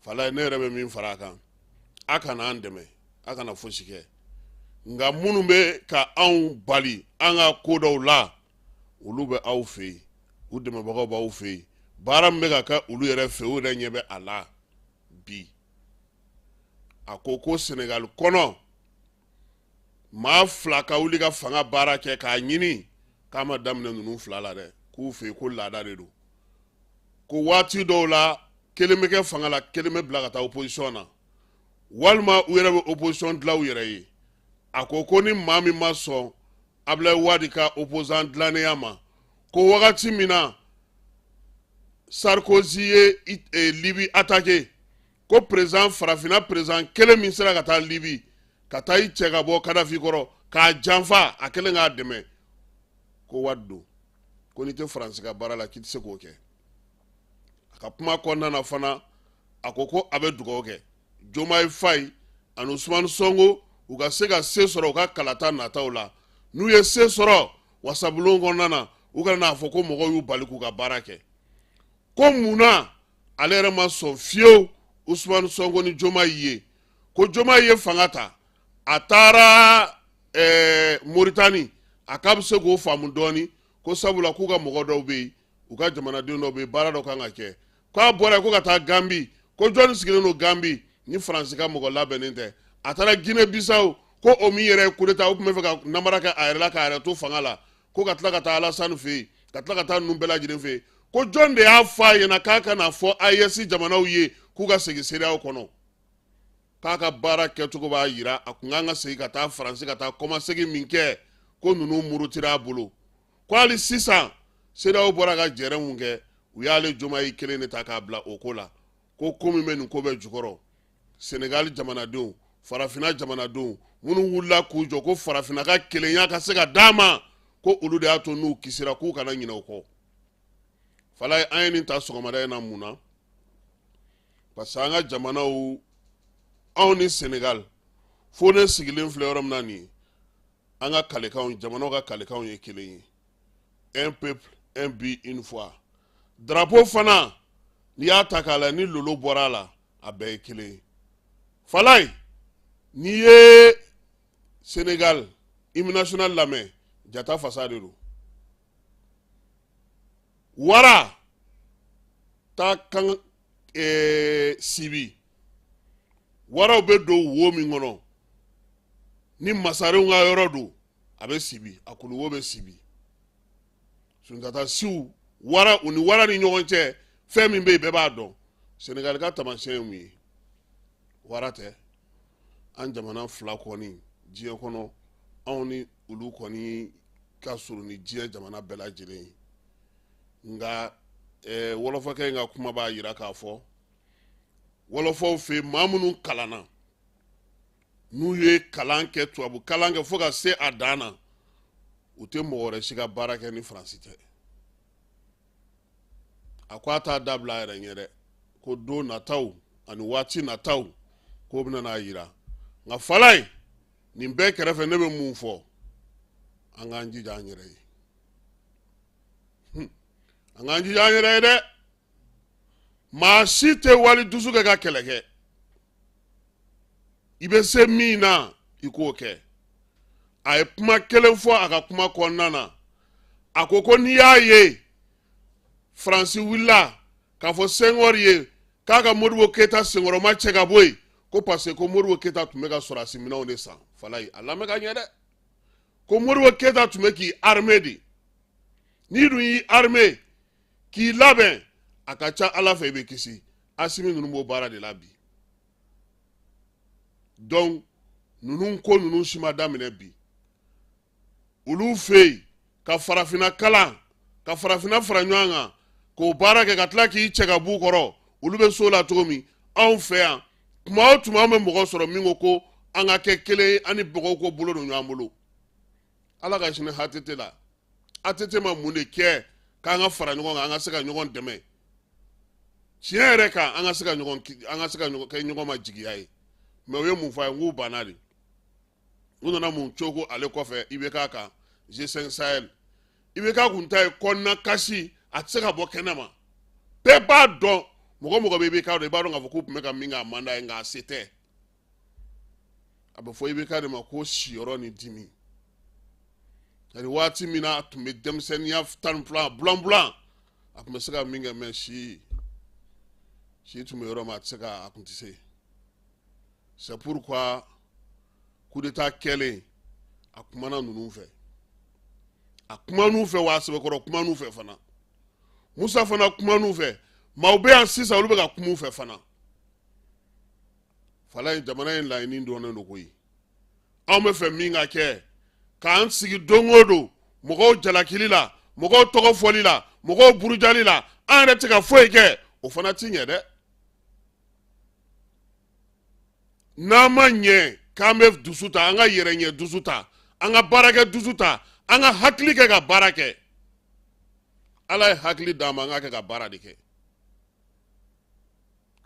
Falaye, ne yɛrɛ bɛ min fara a kan, a kana an dɛmɛ, a kana fosi kɛ, nka minnu bɛ ka anw bali an ka ko dɔw la, olu bɛ aw fɛ yen, u dɛmɛbagaw b'aw fɛ yen, baara min bɛ ka kɛ olu yɛrɛ fɛ, u yɛrɛ ɲɛ bɛ a la bi. A ko ko Senegali kɔnɔ maa fila ka wuli ka fanga baara kɛ k'a ɲini, k'a ma daminɛ ninnu fila la dɛ, k'u fɛ yen ko laada de don, ko waati dɔw la kelen bɛ kɛ fanga la, kelen bɛ bila ka taa opposition na, walima u yɛrɛ bɛ opposition dilan u yɛrɛ ye. A ko ko ni maa min ma sɔn Abdoulaye Wade ka opposant dilannenya ma, ko wagati min na Sarkozy ye Libi attaqué, ko président farafinna président kelen min sera ka taa Libi ka taa i cɛ ka bɔ Kadafi kɔrɔ k'a janfa, a kelen k'a dɛmɛ, ko Wade don, ko n'i tɛ Faransi ka baara la k'i tɛ se k'o kɛ. A ka kuma kɔnɔna na fana, a ko ko a bɛ dugawu kɛ Diomaye Faye ani Ousmane Sonko u ka se ka se sɔrɔ u ka kalata nataw la. N'u ye se sɔrɔ wasabulon kɔnɔna na, u kana n'a fɔ ko mɔgɔw y'u bali k'u ka baara kɛ. Ko munna ale yɛrɛ ma sɔn fiyewu Ousmane Sonko ni Diomaye ye, ko Diomaye ye fanga ta, a taara Moritani, a k'a bɛ se k'o faamu dɔɔni, ko sabula k'u ka mɔgɔ dɔw bɛ yen, u ka jamanaden dɔw bɛ yen, baara dɔ kan ka kɛ. K'a bɔra yen ko ka taa Gambi, ko jɔnni sigilen don Gambi ni Faransi ka mɔgɔ labɛnnen tɛ. A taara Guinée Bissau, ko o min yɛrɛ ye coup d'état, o tun bɛ fɛ ka namara kɛ a yɛrɛ la k'a yɛrɛ to fanga la, ko ka tila ka taa Alassane fɛ yen, ka tila ka taa ninnu bɛɛ lajɛlen fɛ yen, ko jɔn de y'a fɔ a ɲɛna k'a ka na fɔ AES jamanaw ye k'u ka segin CEDEAO kɔnɔ, k'a ka baara kɛcogo b'a yira a kun kan ka segin ka taa Faransi ka taa kɔmasegin min kɛ, ko ninnu murutira a bolo, ko hali sisan CEDEAO bɔra ka jɛrɛ mun kɛ, u y'ale Diomaye kelen de ta k'a bila o ko la, ko ko min bɛ nin ko bɛɛ jukɔrɔ, Senegali jamanadenw, farafinna jamanadenw minnu wulila k'u jɔ ko farafinna ka kelenya ka se ka d'a ma, ko olu de y'a to n'u kisira, k'u kana ɲinɛ o kɔ. Falaye, an ye nin ta sɔgɔmada in na mun na? Parce que an ka jamanaw, anw ni Senegal, fo ne sigilen filɛ yɔrɔ min na nin ye, an ka kalekanw, jamanaw ka kalekanw ye kelen ye, un peuple, un but, une foi. Drapeau fana, n'i y'a ta k'a lajɛ, ni lolo bɔra a la, a bɛɛ ye kelen ye. Falaye, n'i ye Senegal hymne national lamɛn, jata fasa de don. Wara taa kan Sibi, waraw bɛ don wo min kɔnɔ ni masarenw ka yɔrɔ don, a bɛ Sibi, a kuluwo bɛ Sibi. Sunjata siw wara, u ni wara ni ɲɔgɔn cɛ fɛn min bɛ yen, bɛɛ b'a dɔn. Senegali ka taamasiyɛn ye mun ye? Wara tɛ an jamana fila kɔni diɲɛ kɔnɔ, anw ni olu kɔni ka surun ni diɲɛ jamana bɛɛ lajɛlen ye. Nka wɔlɔfɔkɛ in ka kuma b'a jira k'a fɔ wɔlɔfɔw fɛ yen, maa minnu kalanna, n'u ye kalan kɛ, tubabu kalan kɛ fo ka se a dan na, u tɛ mɔgɔ wɛrɛ si ka baara kɛ ni Faransi tɛ. A ko a t'a dabila a yɛrɛ ɲɛ dɛ, ko don nataw ani waati nataw k'o bɛna n'a yira. Nka Falaye, nin bɛɛ kɛrɛfɛ, ne bɛ mun fɔ? An k'an jija an yɛrɛ ye, an k'an jija an yɛrɛ ye dɛ. Maa si tɛ wali dusu kɛ ka kɛlɛ kɛ. I bɛ se min na, i k'o kɛ. A ye kuma kelen fɔ a ka kuma kɔnɔna na, a ko ko n'i y'a ye Faransi wulila k'a fɔ Senghor ye k'a ka Modibo Keyita senkɔrɔma cɛ ka bɔ yen, ko parce que ko Modibo Keyita tun bɛ ka sɔrɔdasi minɛnw de san. Falaye, a lamɛn ka ɲɛ dɛ. Ko Modibo Keyita tun bɛ k'i armé de. N'i dun y'i armé k'i labɛn, a ka ca Ala fɛ i bɛ kisi. Asimi ninnu b'o baara de la bi. Donc ninnu ko ninnu si ma daminɛ bi. Olu fɛ yen, ka farafinna kalan, ka farafinna fara ɲɔgɔn kan k'o baara kɛ, ka tila k'i cɛ ka b'u kɔrɔ, olu bɛ so la cogo min. Anw fɛ yan, tuma o tuma, an bɛ mɔgɔ sɔrɔ min ko ko an ka kɛ kelen ye, an ni mɔgɔw ko bolo don ɲɔgɔn bolo. Ala ka sini ATT la, ATT ma mun de kɛ k'an ka fara ɲɔgɔn kan, an ka se ka ɲɔgɔn dɛmɛ tiɲɛ yɛrɛ kan, an ka se ka ɲɔgɔn, an ka se ka ɲɔgɔn kɛ ɲɔgɔn ma jigiya ye? Mais u ye mun fɔ a ye? N k'u banna de. U nana mun cogo ale kɔfɛ IBK kan, G5 Sahel? IBK kun ta ye kɔnɔna kasi, a tɛ se ka bɔ kɛnɛ ma. Bɛɛ b'a dɔn, mɔgɔ mɔgɔ bɛ IBK dɔn, i b'a dɔn k'a fɔ k'u tun bɛ ka min kɛ, a man d'a ye, nka a se tɛ. A bɛ fɔ IBK de ma ko siyɔrɔ ni dimi. Ani waati min na a tun bɛ denmisɛnninya 12 bulan bulan, a tun bɛ se ka min kɛ, mais si si tun bɛ yɔrɔ min, a tɛ se ka, a tun tɛ se. C'est pourquoi coup d'état kɛlen, a kumana ninnu fɛ, a kuman'u fɛ wa, a sɛbɛkɔrɔ kuman'u fɛ fana. Musa fana kuman'u fɛ. Maaw bɛ yan sisan, olu bɛ ka kuma u fɛ fana. Falaye, jamana in laɲini dɔnnen don koyi. Anw bɛ fɛ min ka kɛ, k'an sigi don o don mɔgɔw jalakili la, mɔgɔw tɔgɔ fɔli la, mɔgɔw burujali la, an yɛrɛ tɛ ka foyi kɛ, o fana ti ɲɛ dɛ. N'an ma ɲɛ k'an bɛ dusu ta, an ka yɛrɛ ɲɛ dusu ta, an ka baarakɛ dusu ta, an ka hakili kɛ ka baara kɛ. Ala ye hakili d'an ma, an ka kɛ ka baara de kɛ.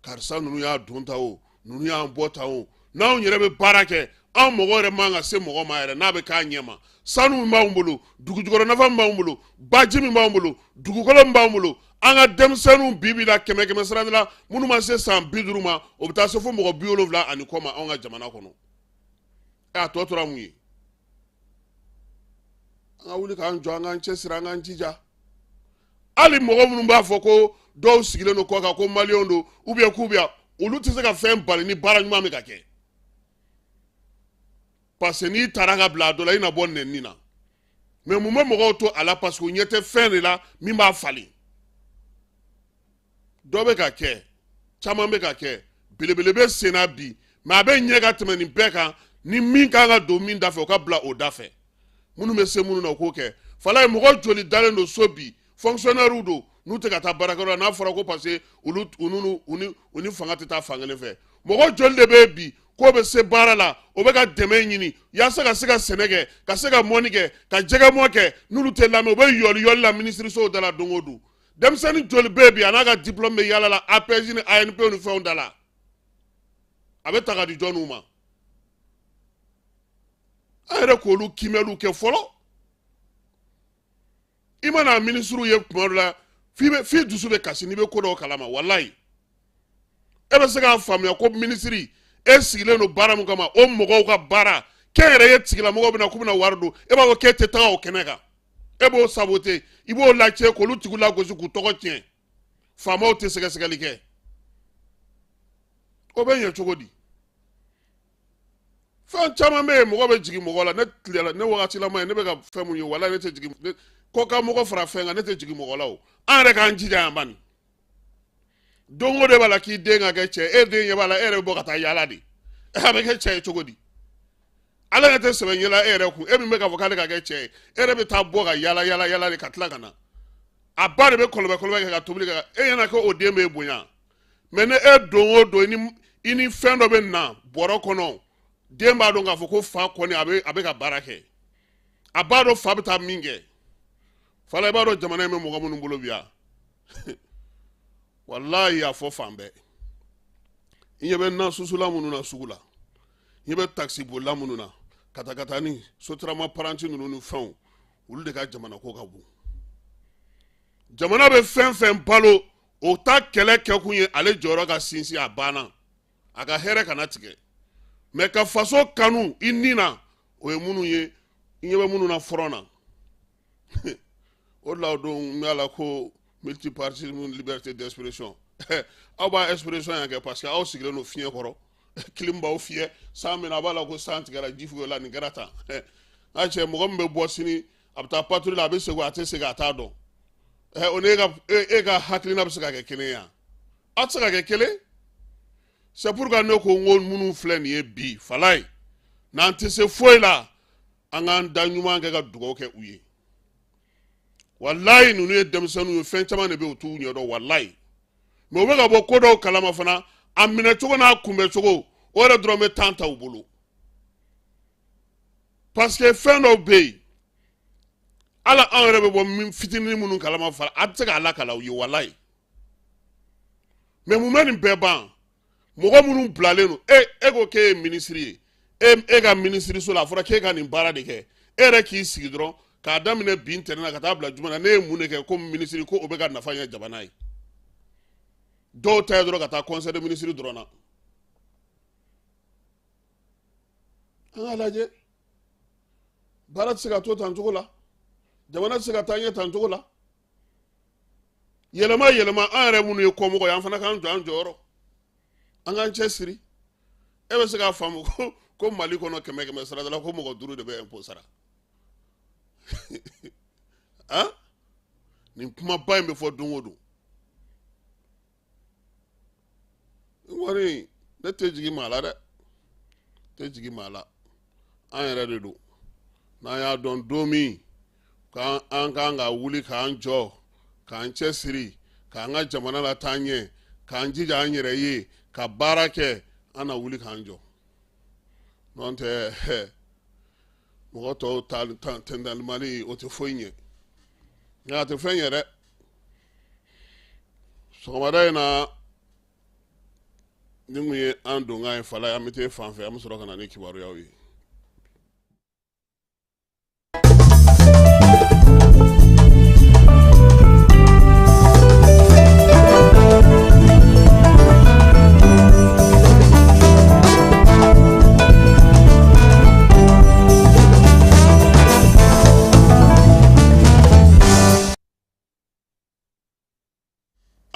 Karisa ninnu y'a don ta o, ninnu y'an bɔ ta o, n'anw yɛrɛ bɛ baara kɛ, anw mɔgɔ yɛrɛ man ka se mɔgɔ ma yɛrɛ. N'a bɛ k'a ɲɛ ma, sanu min b'anw bolo, dugujukɔrɔ nafa min b'anw bolo, baji min b'anw bolo, dugukolo min b'anw bolo, an ka denmisɛnninw bi bi la, kɛmɛ kɛmɛ sara la, minnu ma se san 50 ma, o bɛ taa se fo mɔgɔ 70 ani kɔ ma anw ka jamana kɔnɔ. A tɔ tora mun ye? An ka wuli k'an jɔ, an k'an cɛsiri, an k'an jija. Hali mɔgɔ minnu b'a fɔ ko dɔw sigilen don kɔ kan ko maliyɛnw don, ou bien k'u bɛ yan, olu tɛ se ka fɛn bali ni baara ɲuman bɛ ka kɛ, parce que n'i taara ka bila a dɔ la, i na bɔ nɛni na. Mais mun bɛ mɔgɔw to a la? Parce que u ɲɛ tɛ fɛn de la min b'a falen. Dɔ bɛ ka kɛ, caman bɛ ka kɛ, belebele bɛ sen na bi, mais a bɛ ɲɛ ka tɛmɛ nin bɛɛ kan. Ni min kan ka don min da fɛ, o ka bila o da fɛ. Minnu bɛ se minnu na, o k'o kɛ. Falaye, mɔgɔ joli dalen don so bi, fonctionnaire don, n'u tɛ ka taa baarakɛyɔrɔ la, n'a fɔra ko parce que olu u ni fanga tɛ taa fan kelen fɛ? Mɔgɔ joli de bɛ yen bi k'o bɛ se baara la, o bɛ ka dɛmɛ ɲini yaasa ka se ka sɛnɛ kɛ, ka se ka mɔni kɛ, ka jɛgɛmɔ kɛ, n'olu tɛ lamɛn, u bɛ yɔli yɔli la minisirisow da la don o don? Denmisɛnnin joli bɛ yen bi, a n'a ka diplôme bɛ yaala la APS ni ANP ni fɛnw da la, a bɛ ta ka di jɔnniw ma? An yɛrɛ k'olu kiimɛliw kɛ fɔlɔ. I mana minisiriw ye tuma dɔ la, f'i dusu bɛ kasi n'i bɛ ko dɔw kalama. Walayi, e bɛ se k'a faamuya ko minisiri e sigilen don baara min kama, o mɔgɔw ka baara kɛnyɛrɛye tigilamɔgɔw bɛna k'u bɛna wari don, e b'a fɔ k'e tɛ taga o kɛnɛ kan, e b'o saboter, i b'o lacɛ, k'olu tigiw lagosi, k'u tɔgɔ tiɲɛ. Faamaw tɛ sɛgɛsɛgɛli kɛ, o bɛ ɲɛ cogo di? Fɛn caman bɛ yen, mɔgɔ bɛ jigin mɔgɔ la. Ne tilela ne wagatilama ye, ne bɛ ka fɛn mun ye, walayi, ne tɛ jigin kɔkan mɔgɔ fara fɛn kan, ne tɛ jigin mɔgɔ la. O an yɛrɛ k'an jija yan bani. Don o don b'a la k'i den ka kɛ cɛ, e den ɲɛ b'a la, e yɛrɛ bɛ bɔ ka taa yaala de. A bɛ kɛ cɛ ye cogo di? Ala yɛrɛ tɛ sɛbɛn ɲɛla e yɛrɛ kun, e min bɛ k'a fɔ k'ale ka kɛ cɛ ye, e yɛrɛ bɛ taa bɔ ka yaala yaala yaala de ka tila ka na. A ba de bɛ kɔlɔbɛ kɔlɔbɛ kɛ ka tobili kɛ, e ɲɛna ko o den b'e bonya. Mais ni e don o don i ni fɛn dɔ bɛ na bɔrɔ kɔnɔ, den b'a dɔn k'a fɔ ko fa kɔni a bɛ ka baara kɛ, a b'a dɔn fa bɛ taa min kɛ. Fala, i b'a dɔn jamana in bɛ mɔgɔ minnu bolo bi yan, walayi, a fɔ fan bɛɛ. I ɲɛ bɛ nasusula minnu na sugu la, i ɲɛ bɛ takisi bolila minnu na, katakatani, sotarama, paranti ninnu ni fɛnw, olu de ka jamana ko ka bon. Jamana bɛ fɛn fɛn balo, o ta kɛlɛ kɛkun ye ale jɔyɔrɔ ka sinsin, a banna, a ka hɛrɛ kana tigɛ. Mais ka faso kanu i ni na, o ye minnu ye, i ɲɛ bɛ minnu na front na. O de la o don n b'a la ko multipartisme, liberté d'expression. Aw b'a expression yan kɛ parce que aw sigilen don fiɲɛ kɔrɔ, clim b'aw fiyɛ, san min na a b'a la ko san tigɛra, ji la nin kɛra tan. N'a cɛ, mɔgɔ min bɛ bɔ sini, a bɛ taa patrouille la, a bɛ segin, a tɛ segin, a t'a dɔn. O ni e ka hakilina bɛ se ka kɛ kelen ye? Aw tɛ se ka kɛ kelen. C'est pourquoi ne ko n ko minnu filɛ nin ye bi, falaye, n'an tɛ se foyi la, an k'an da ɲuman kɛ ka dugawu kɛ u ye. Walayi, ninnu ye denmisɛnninw ye, fɛn caman de bɛ yen u t'u ɲɛdɔn, walayi. Mais u bɛ ka bɔ ko dɔw kalama fana, a minɛcogo n'a kunbɛcogo, o yɛrɛ dɔrɔn bɛ temps ta u bolo, parce que fɛn dɔw bɛ yen, hali anw yɛrɛ bɛ bɔ min fitinin minnu kalama fara, a tɛ se k'a lakala u ye, walayi. Mais mun bɛ nin bɛɛ ban? Mɔgɔ minnu bilalen don, e ko k'e ye minisiri ye, e ka minisiriso la, a fɔra k'e ka nin baara de kɛ, e yɛrɛ k'i sigi dɔrɔn k'a daminɛ bi ntɛnɛn na ka taa bila juma na, ne ye mun de kɛ komi minisiri ko o bɛ ka nafa ɲɛ jamana ye? Dɔw ta ye dɔrɔn ka taa conseil de ministre dɔrɔn na. An k'a lajɛ, baara tɛ se ka to tan cogo la, jamana tɛ se ka taa ɲɛ tan cogo la. Yɛlɛma yɛlɛma, an yɛrɛ minnu ye kɔmɔgɔ ye, an fana k'an jɔ an jɔyɔrɔ, an k'an cɛ siri. E bɛ se k'a faamu ko Mali kɔnɔ, kɛmɛ kɛmɛ sarada la, ko mɔgɔ 5 de bɛ impôt sara? Han, nin kumaba in bɛ fɔ don o don. N kɔni, ne tɛ jigin maa la dɛ, tɛ jigin maa la. An yɛrɛ de don, n'an y'a dɔn don min k'an an kan ka wuli k'an jɔ, k'an cɛ siri, k'an ka jamana lataa ɲɛ, k'an jija an yɛrɛ ye, ka baara kɛ, an na wuli k'an jɔ. N'o tɛ, mɔgɔ tɔw ta tɛntalimali, o tɛ foyi ɲɛ, nka a tɛ fɛn ɲɛ dɛ. Sɔgɔmada in na, ni kun ye an donkan ye. Fala, an bɛ taa fan fɛ, an bɛ sɔrɔ ka na ni kibaruyaw ye.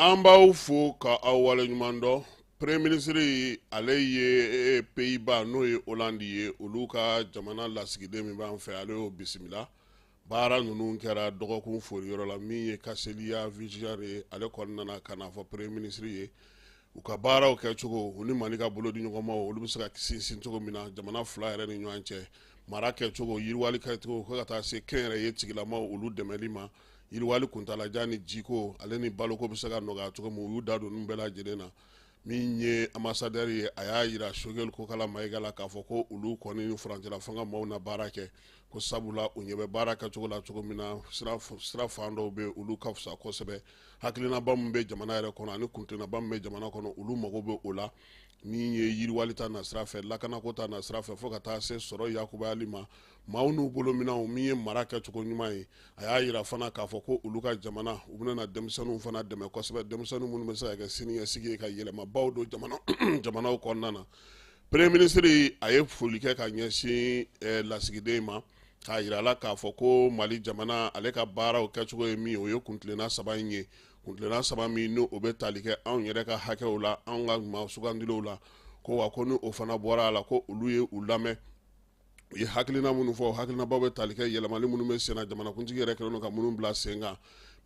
An b'aw fo ka aw waleɲuman dɔn. Premier ministre, ale ye Pays-Bas, n'o ye Hollande ye, olu ka jamana lasigiden min b'an fɛ, ale y'o bisimila. Baara ninnu kɛra dɔgɔkun foriyɔrɔ la. Min ye Kaselia Vigier ye, ale kɔni nana ka n'a fɔ premier ministre ye u ka baaraw kɛcogo, u ni Mali ka bolodi ɲɔgɔnmaw, olu bɛ se ka sinsin cogo min na jamana fila yɛrɛ ni ɲɔgɔn cɛ, mara kɛcogo, yiriwali kɛcogo, fo ka taa se kɛnyɛrɛye tigilamaw, olu dɛmɛli ma, yiriwali kuntalajan ni jiko ale ni baloko bɛ se ka nɔgɔya cogo min, u y'u da don ninnu bɛɛ lajɛlen na. Min ye ambassadeur ye, a y'a yira Choguel Kokala Mayiga la k'a fɔ ko olu kɔni ni furancɛla fanga maaw na baara kɛ, ko sabula u ɲɛ bɛ baara kɛcogo la cogo min na, sira fan dɔw bɛ, olu ka fisa kosɛbɛ. Hakilinaba min bɛ jamana yɛrɛ kɔnɔ ani kuntilennaba min bɛ jamana kɔnɔ, olu mago bɛ o la. Min ye yiriwali ta na sira fɛ, lakanako ta na sira fɛ, fo ka taa se sɔrɔ yakubayali ma, maaw n'u bolominɛnw, min ye mara kɛcogo ɲuman ye. A y'a yira fana k'a fɔ ko olu ka jamana, u bɛna denmisɛnninw fana dɛmɛ kosɛbɛ, denmisɛnnin minnu bɛ se ka kɛ siniɲɛsigi ye ka yɛlɛmabaw don jamanaw kɔnɔna na. Premier ministre, a ye foli kɛ ka ɲɛsin lasigiden ma, k'a yira a la k'a fɔ ko Mali jamana, ale ka baaraw kɛcogo ye min ye, o ye kuntilenna saba in ye, kuntilenna saba min n'o bɛ tali kɛ anw yɛrɛ ka hakɛw la, anw ka maa sugandilenw la. Ko wa ko ni o fana bɔra a la, ko olu ye u lamɛn, u ye hakilina minnu fɔ, hakilinabaw bɛ tali kɛ yɛlɛmali minnu bɛ sen na, jamanakuntigi yɛrɛ kɛlen don ka minnu bila sen kan.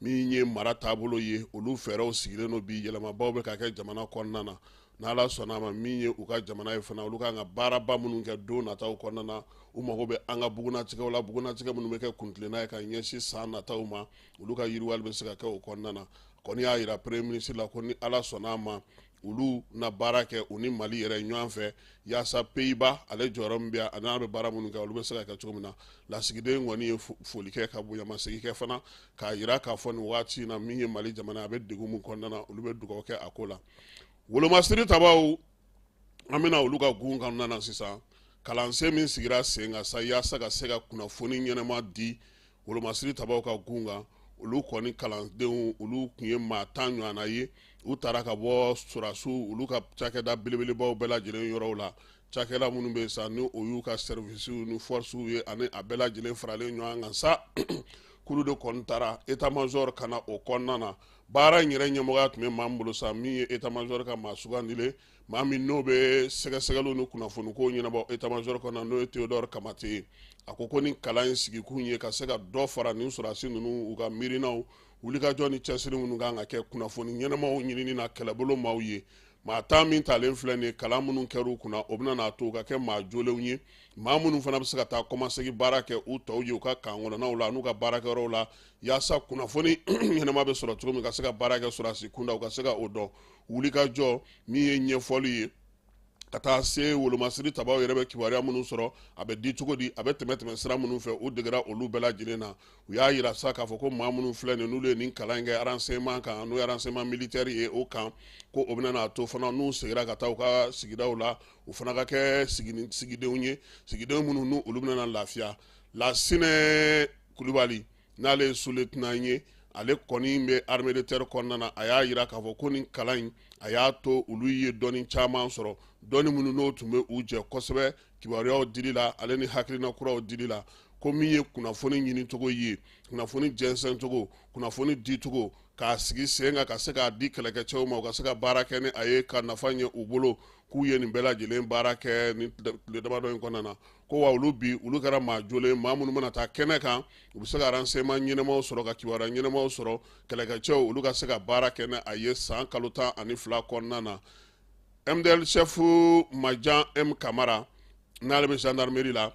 Min ye mara taabolo ye, olu fɛɛrɛw sigilen don bi, yɛlɛmabaw bɛ ka kɛ jamana kɔnɔna na. N'Ala sɔnna a ma, min ye u ka jamana ye fana, olu kan ka baaraba minnu kɛ don nataw kɔnɔna na, u mago bɛ an ka bugunatigɛw la, bugunatigɛ minnu bɛ kɛ kuntilenna ye ka ɲɛsin san nataw ma, olu ka yiriwali bɛ se ka kɛ o kɔnɔna na. Kɔni y'a yira premier ministre la ko ni Ala sɔnna a ma, olu na baara kɛ u ni Mali yɛrɛ ɲɔgɔn fɛ, yaasa Pays-Bas ale jɔyɔrɔ min bɛ yan, a n'a bɛ baara minnu kɛ, olu bɛ se ka kɛ cogo min na. Lasigiden kɔni ye foli kɛ ka bonyamasegin kɛ fana, k'a yira k'a fɔ nin waati in na, min ye Mali jamana, a bɛ degun min kɔnɔna na, olu bɛ dugawu kɛ a ko la. Wolomasiri tabaw, an bɛna olu ka gun kɔnɔna na sisan. Kalansen min sigira sen kan sa yaasa ka se ka kunnafoni ɲɛnama di wolomasiri tabaw ka gun kan, olu kɔni kalandenw, olu tun ye maa 10 ɲɔgɔnna ye. U taara ka bɔ sɔrɔdasiw olu ka cakɛda belebelebaw bɛɛ lajɛlen yɔrɔw la, cakɛda minnu bɛ sa ni o y'u ka services ni forces ye, ani a bɛɛ lajɛlen faralen ɲɔgɔn kan sa, k'olu de kɔni taara état major ka na o kɔnɔna na. Baara in yɛrɛ ɲɛmɔgɔya tun bɛ maa min bolo sa, min ye état major ka maa sugandilen, maa min n'o bɛ sɛgɛsɛgɛliw ni kunnafoniko ɲɛnabɔ état major kɔnɔ, n'o ye Théodore Kamate ye. A ko ko ni kalan in sigikun ye ka se ka dɔ fara nin sɔrɔdasi ninnu u ka miirinaw, wulikajɔ ni cɛsiri minnu kan ka kɛ kunnafoni ɲɛnamaw ɲinini na kɛlɛbolo maaw ye. Maa 10 min talen filɛ nin ye, kalan minnu kɛr'u kunna, o bɛna n'a to u ka kɛ maa jolenw ye, maa minnu fana bɛ se ka taa kɔmasegin baara kɛ u tɔw ye u ka kan kɔnɔnaw la n'u ka baarakɛyɔrɔw la, yaasa kunnafoni ɲɛnama bɛ sɔrɔ cogo min, ka se ka baara kɛ sɔrɔdasi kunda, u ka se ka o dɔn. Wulikajɔ min ye ɲɛfɔli ye ka taa se wolomasiri tabaw yɛrɛ bɛ kibaruya minnu sɔrɔ, a bɛ di cogo di, a bɛ tɛmɛ tɛmɛ sira minnu fɛ, u degera olu bɛɛ lajɛlen na. U y'a yira sa k'a fɔ ko maa minnu filɛ nin, n'olu ye nin kalan in kɛ renseignement kan, n'o ye renseignement militaire ye o kan, ko o bɛna n'a to fana n'u seginna ka taa u ka sigidaw la, u fana ka kɛ sigidenw ye, sigiden minnu n'u olu bɛna lafiya. Lasinɛ Kulubali, n'ale ye sous-lieutenant ye, ale kɔni bɛ armée de terre kɔnɔna na, a y'a yira k'a fɔ ko nin kalan in, a y'a to olu ye dɔnni caman sɔrɔ, dɔnni minnu n'o tun bɛ u jɛ kosɛbɛ kibaruyaw dili la, ale ni hakilina kuraw dili la, ko min ye kunnafoni ɲinicogo ye, kunnafoni jɛnsɛncogo, kunnafoni dicogo, k'a sigi sen kan ka se k'a di kɛlɛkɛcɛw ma, u ka se ka baara kɛ ni a ye ka nafa ɲɛ u bolo, k'u ye nin bɛɛ lajɛlen baara kɛ nin tile damadɔ in kɔnɔna na. Ko wa olu bi, olu kɛra maa jolen, maa minnu mana taa kɛnɛ kan, u bɛ se ka renseignement ɲɛnamaw sɔrɔ, ka kibaruya ɲɛnamaw sɔrɔ, kɛlɛkɛcɛw olu ka se ka baara kɛ ni a ye san kalo 12 kɔnɔna na. MDL chef Majan M Kamara, n'ale bɛ gendarmerie la,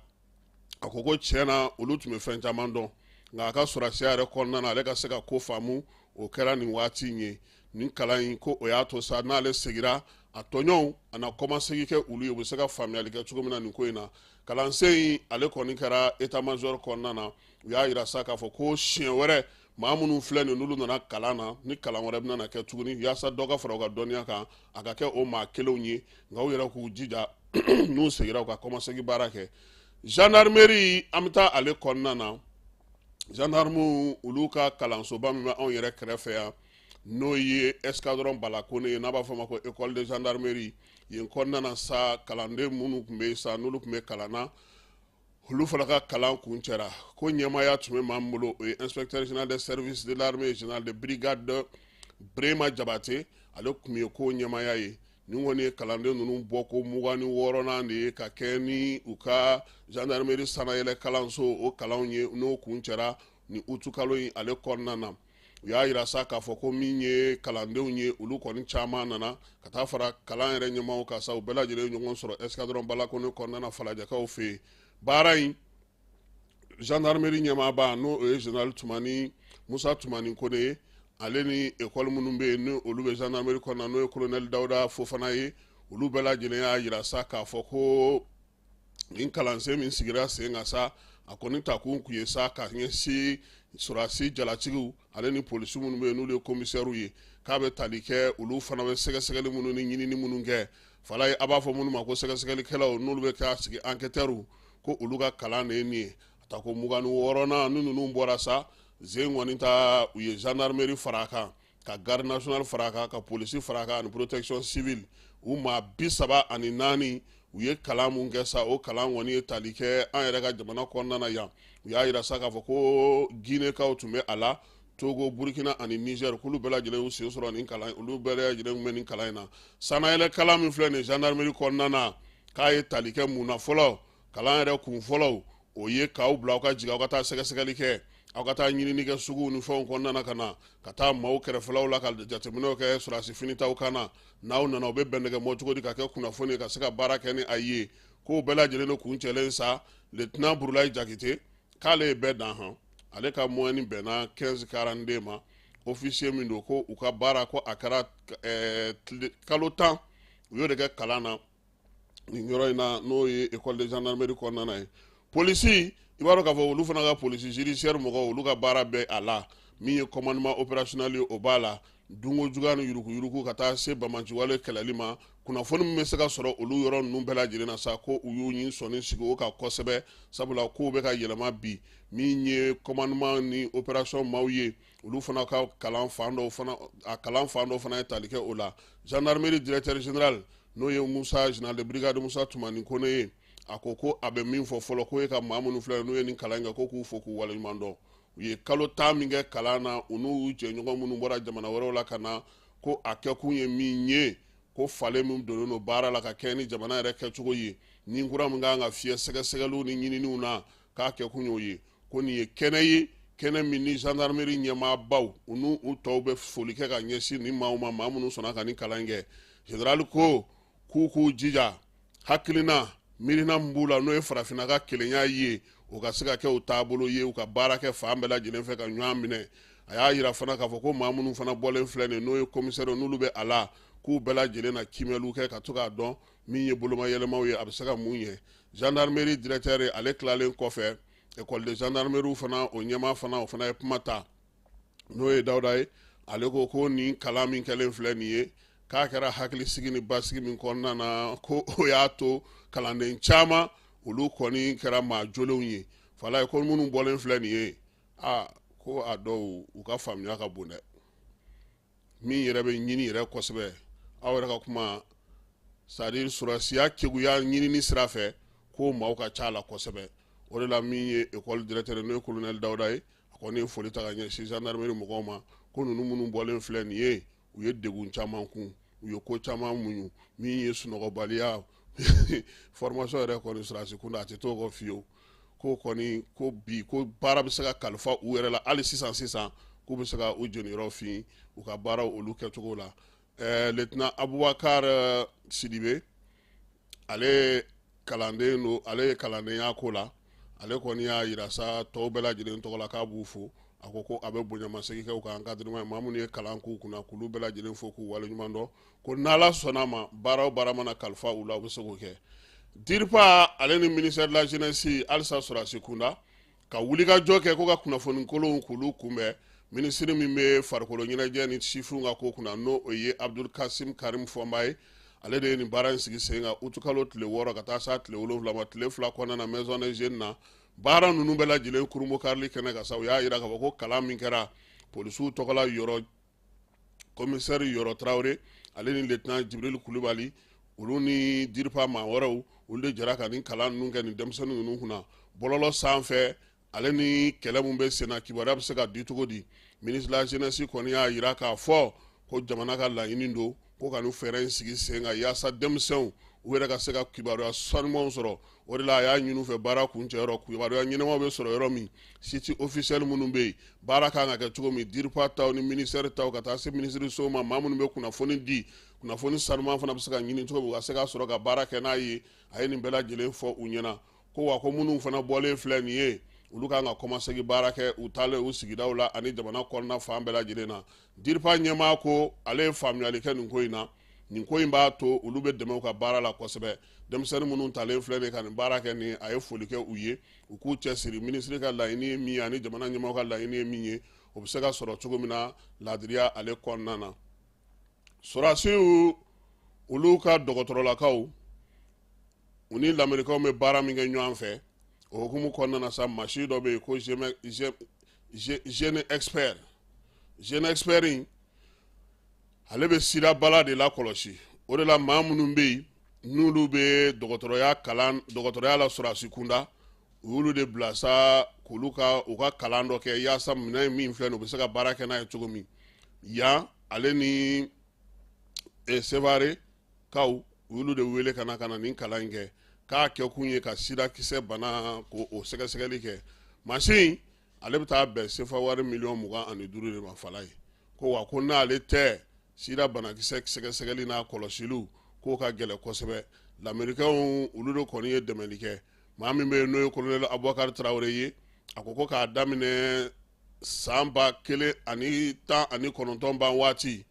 a ko ko tiɲɛ na, olu tun bɛ fɛn caman dɔn, nka a ka sɔrɔdasiya yɛrɛ kɔnɔna na, ale ka se ka ko faamu, o kɛra nin waati in ye, nin kalan in. Ko o y'a to sa, n'ale segira, a tɔɲɔgɔnw a na kɔmasegin kɛ olu ye, u bɛ se ka faamuyali kɛ cogo min na nin ko in na. Kalansen in, ale kɔni kɛra état major kɔnɔna na. U y'a yira sa k'a fɔ ko siɲɛ wɛrɛ, maa minnu filɛ nin, n'olu nana kalan na, ni kalan wɛrɛ bɛna kɛ tuguni yaasa dɔ ka fara u ka dɔnniya kan, a ka kɛ o maa kelenw ye, nka u yɛrɛ k'u jija, n'u segira, u ka kɔmasegin baara kɛ. Gendarmerie, an bɛ taa ale kɔnɔna na. Gendarme olu ka kalansoba min bɛ anw yɛrɛ kɛrɛfɛ yan, n'o ye escadron Balakone ye, n'a b'a fɔ a ma ko école de gendarmerie, yen kɔnɔna na sa, kalanden minnu tun bɛ yen sa, n'olu tun bɛ kalan na, olu fana ka kalan kuncɛra. Ko ɲɛmaaya tun bɛ maa min bolo, o ye inspecteur général des services de l'armée, général de brigade Brema Jabate, ale tun ye ko ɲɛmaaya ye. Nin kɔni ye kalanden ninnu bɔ ko 26nan de ye ka kɛ ni u ka gendarmerie sanayɛlɛ kalanso o kalanw ye, n'o kuncɛra ni utukalo in ale kɔnɔna na. U y'a yira sa k'a fɔ ko min ye kalandenw ye, olu kɔni caman nana ka taa fara kalan yɛrɛ ɲɛmaaw kan sa, u bɛɛ lajɛlen ɲɔgɔn sɔrɔ escadron Balakone kɔnɔna na, Falajɛkaw fɛ yen. Baara in, gendarmerie ɲɛmaaba, n'o ye général Tumani Musa Tumani Kone ye, ale ni école minnu bɛ yen, ni olu bɛ gendarmerie kɔnɔna, n'o ye colonel Dawuda Fofana ye, olu bɛɛ lajɛlen y'a yira sa k'a fɔ ko nin kalansen min sigira sen kan sa, a kɔni takun kun ye sa ka ɲɛsin sɔrɔdasi jalatigiw ale ni polisi minnu bɛ yen, n'olu ye komisɛriw ye, k'a bɛ tali kɛ olu fana bɛ sɛgɛsɛgɛli minnu ni ɲinini minnu kɛ fala ye, a b'a fɔ minnu ma ko sɛgɛsɛgɛlikɛlaw, n'olu bɛ k'a sigi enquêteurs, ko olu ka kalan de ye nin ye. A ta ko 26nan ni ninnu bɔra sa, zen kɔni ta, u ye gendarmerie fara a kan, ka garde nationale fara a kan, ka polisi fara a kan, ani protection civile, u maa 34. U ye kalan mun kɛ sa, o kalan kɔni ye tali kɛ an yɛrɛ ka jamana kɔnɔna na yan. U y'a yira sa k'a fɔ ko Guinée-kaw tun bɛ a la, Togo, Burkina ani Niger, k'olu bɛɛ lajɛlen y'u sen sɔrɔ nin kalan, olu bɛɛ lajɛlen tun bɛ nin kalan in na. Sanayɛlɛ kalan min filɛ nin gendarmerie kɔnɔna na, k'a ye tali kɛ mun na fɔlɔ? Kalan yɛrɛ kun fɔlɔ, o ye k'aw bila aw ka jigin, aw ka taa sɛgɛsɛgɛli kɛ. Aw ka taa ɲinini kɛ suguw ni fɛnw kɔnɔna na, ka na ka taa maaw kɛrɛfɛlaw la ka jateminɛw kɛ sɔrɔdasi finitaw kan na. N'aw nana, u bɛ bɛndɛgɛ mɔ cogo di ka kɛ kunnafoni ye ka se ka baara kɛ ni a ye? K'o bɛɛ lajɛlen de kuncɛlen sa, lieutenant Burulayi Jakite k'ale ye bɛɛ dan han. Ale ka moyenne bɛnna 15,42 ma. Officier min don, ko u ka baara ko a kɛra kalo 10, u y'o de kɛ kalan na nin yɔrɔ in na, n'o ye école de gendarmerie kɔnɔna na ye. Polisi, i b'a dɔn k'a fɔ olu fana ka polisi judiciaire mɔgɔw, olu ka baara bɛ a la. Min ye commandement opérationnel ye, o b'a la. Dunko juguya ni yuruguyurugu ka taa se banbaanciwale kɛlɛli ma, kunnafoni min bɛ se ka sɔrɔ olu yɔrɔ ninnu bɛɛ lajɛlen na sa, ko u y'u ɲin sɔnni sigi o kan kosɛbɛ, sabula kow bɛ ka yɛlɛma bi. Min ye commandement ni opération maaw ye, olu fana ka kalan fan dɔw fana, a kalan fan dɔw fana ye tali kɛ o la. Gendarmerie directeur général, n'o ye Musa, général de brigade Musa Tumani Kone ye, a ko ko a bɛ min fɔ fɔlɔ, k'o ye ka maa minnu filɛ n'u ye nin kalan kɛ, ko k'u fo k'u waleɲuman dɔn. U ye kalo 10 min kɛ kalan na, u n'u jɛɲɔgɔn minnu bɔra jamana wɛrɛw la ka na, ko a kɛkun ye min ye, ko falen min donnen don baara la ka kɛ ni jamana yɛrɛ kɛcogo ye, ni kura min kan ka fiyɛ sɛgɛsɛgɛliw ni ɲininiw na, k'a kɛkun y'o ye. Ko nin ye kɛnɛ ye, kɛnɛ min ni gendarmerie ɲɛmaabaw, u n'u u tɔw bɛ foli kɛ ka ɲɛsin ni maaw ma, maa minnu sɔnna ka nin kalan kɛ. Général ko k'u k'u jija, hakilina miirina min b'u la, n'o ye farafinna ka kelenya ye, o ka se ka kɛ u taabolo ye, u ka baara kɛ fan bɛɛ lajɛlen fɛ ka ɲɔgɔn minɛ. A y'a yira fana k'a fɔ ko maa minnu fana bɔlen filɛ nin, n'o ye commissaire, n'olu bɛ a la, k'u bɛɛ lajɛlen na kiimɛliw kɛ ka to k'a dɔn min ye bolomayɛlɛmaw ye, a bɛ se ka mun ɲɛ. Gendarmerie directeur, ale tilalen kɔfɛ, école de gendarmerie fana, o ɲɛmaa fana, o fana ye kuma ta, n'o ye Dawuda ye. Ale ko ko nin kalan min kɛlen filɛ nin ye, k'a kɛra hakilisigi ni basigi min kɔnɔna na, ko o y'a to kalanden caman, olu kɔni kɛra maa jolenw ye. Fala ye ko minnu bɔlen filɛ nin ye, aa, ko a dɔw u ka faamuya ka bon dɛ. Min yɛrɛ bɛ ɲini yɛrɛ kosɛbɛ, aw yɛrɛ ka kuma, c'est-à-dire sɔrɔdasiya keguya ɲinini sira fɛ, ko maaw ka ca la kosɛbɛ. O de la, min ye école directeur, n'o ye colonel Dawuda ye, a kɔni ye foli ta ka ɲɛsin gendarmerie mɔgɔw ma, ko ninnu minnu bɔlen filɛ nin ye, u ye degun caman kun, u ye ko caman muɲu. Min ye sunɔgɔbaliya, formation yɛrɛ kɔni sɔrɔdasi kunda, a tɛ t'o kɔ fiyewu. Ko kɔni ko bi ko baara bɛ se ka kalifa u yɛrɛ la hali sisan sisan, k'u bɛ se ka u jeniyɔrɔ fin u ka baaraw olu kɛcogo la. Lieutenant Abubakar Sidibe, ale kalanden don, ale ye kalandenya ko la. Ale kɔni y'a yira sa tɔw bɛɛ lajɛlen tɔgɔ la k'a b'u fo. A ko ko a bɛ bonyamasegin kɛ u ka encadrement ye, maa minnu ye kalan k'u kunna, k'olu bɛɛ lajɛlen fo k'u waleɲuman dɔn. Ko n'Ala sɔnna a ma, baara o baara mana kalifa u la, u bɛ se k'o kɛ. DIRPA ale ni ministère de la jeunesse, halisa sɔrɔdasi kunda, ka wulikajɔ kɛ ko ka kunnafoni kolonw k'olu kunbɛn. Minisiri min bɛ farikolo ɲɛnajɛ ni sifinw ka ko kunna, n'o o ye Abdul Kasim Karim Fɔnba ye, ale de ye nin baara in sigi sen kan utukalo tile 6 ka taa s'a tile 7 ma, tile 2 kɔnɔna na, maison des jeunes na. Baara ninnu bɛɛ lajɛlen kurunbonkarili kɛnɛ kan sa, u y'a yira k'a fɔ ko kalan min kɛra polisiw tɔgɔla yɔrɔ, commissaire Yɔrɔ Tarawele, ale ni lieutenant Jibril Kulubali, olu ni DIRPA maa wɛrɛw, olu de jɛra ka nin kalan ninnu kɛ nin denmisɛnnin ninnu kunna bɔlɔlɔ sanfɛ, ale ni kɛlɛ min bɛ sen na, kibaruya bɛ se ka di cogo di. Ministre de la jeunesse kɔni y'a yira k'a fɔ ko jamana ka laɲini don ko ka nin fɛɛrɛ in sigi sen kan yaasa denmisɛnw u yɛrɛ ka se ka kibaruya sanumanw sɔrɔ. O de la, a y'a ɲini u fɛ, baara kuncɛyɔrɔ, kibaruya ɲɛnamaw bɛ sɔrɔ yɔrɔ min, site officiel minnu bɛ yen, baara kan ka kɛ cogo min, DIRPA taw ni ministère taw ka taa se minisiriso ma, maa minnu bɛ kunnafoni di, kunnafoni sanuman fana bɛ se ka ɲini cogo min, u ka se ka sɔrɔ ka baara kɛ n'a ye. A ye nin bɛɛ lajɛlen fɔ u ɲɛna ko wa ko minnu fana bɔlen filɛ nin ye, olu kan ka kɔmasegin baara kɛ u taalen u sigidaw la ani jamana kɔnɔna fan bɛɛ lajɛlen na. DIRPA ɲɛmaa ko ale ye faamuyali kɛ nin ko in na. Nin ko in b'a to olu bɛ dɛmɛ u ka baara la kosɛbɛ. Denmisɛnnin minnu talen filɛ nin ka nin baara kɛ nin, a ye foli kɛ u ye, u k'u cɛsiri. Minisiri ka laɲini ye min ye ani jamana ɲɛmaaw ka laɲini ye min ye, o bɛ se ka sɔrɔ cogo min na laadiriya ale kɔnɔna na. Sɔrɔdasiw olu ka dɔgɔtɔrɔlakaw, u ni lamerikaw bɛ baara min kɛ ɲɔgɔn fɛ, o hukumu kɔnɔna na sa, machine dɔ bɛ yen ko GeneXpert. GeneXpert in, ale bɛ sida bana de lakɔlɔsi. O de la, maa minnu bɛ yen n'olu bɛ dɔgɔtɔrɔya kalan, dɔgɔtɔrɔya la sɔrɔdasi kunda, u y'olu de bila sa k'olu ka u ka kalan dɔ kɛ yaasa minɛn min filɛ nin, u bɛ se ka baara kɛ n'a ye cogo min. Yan ale ni Sevare kaw, u y'olu de wele ka na nin kalan in kɛ, k'a kɛ kun ye ka sidakisɛ bana ko o sɛgɛsɛgɛli kɛ. Mansin ale bɛ taa bɛn sefa wari miliyɔn 25 de ma Falaye ko wa ko n'ale tɛ sida banakisɛ sɛgɛsɛgɛli n'a kɔlɔsiliw k'o ka gɛlɛn kosɛbɛ. Lamerikɛnw olu de kɔni ye dɛmɛli kɛ. Maa min bɛ yen n'o ye kolonɛli Abubakari Tarawele ye, a ko ko k'a daminɛ san 2019 ban waati,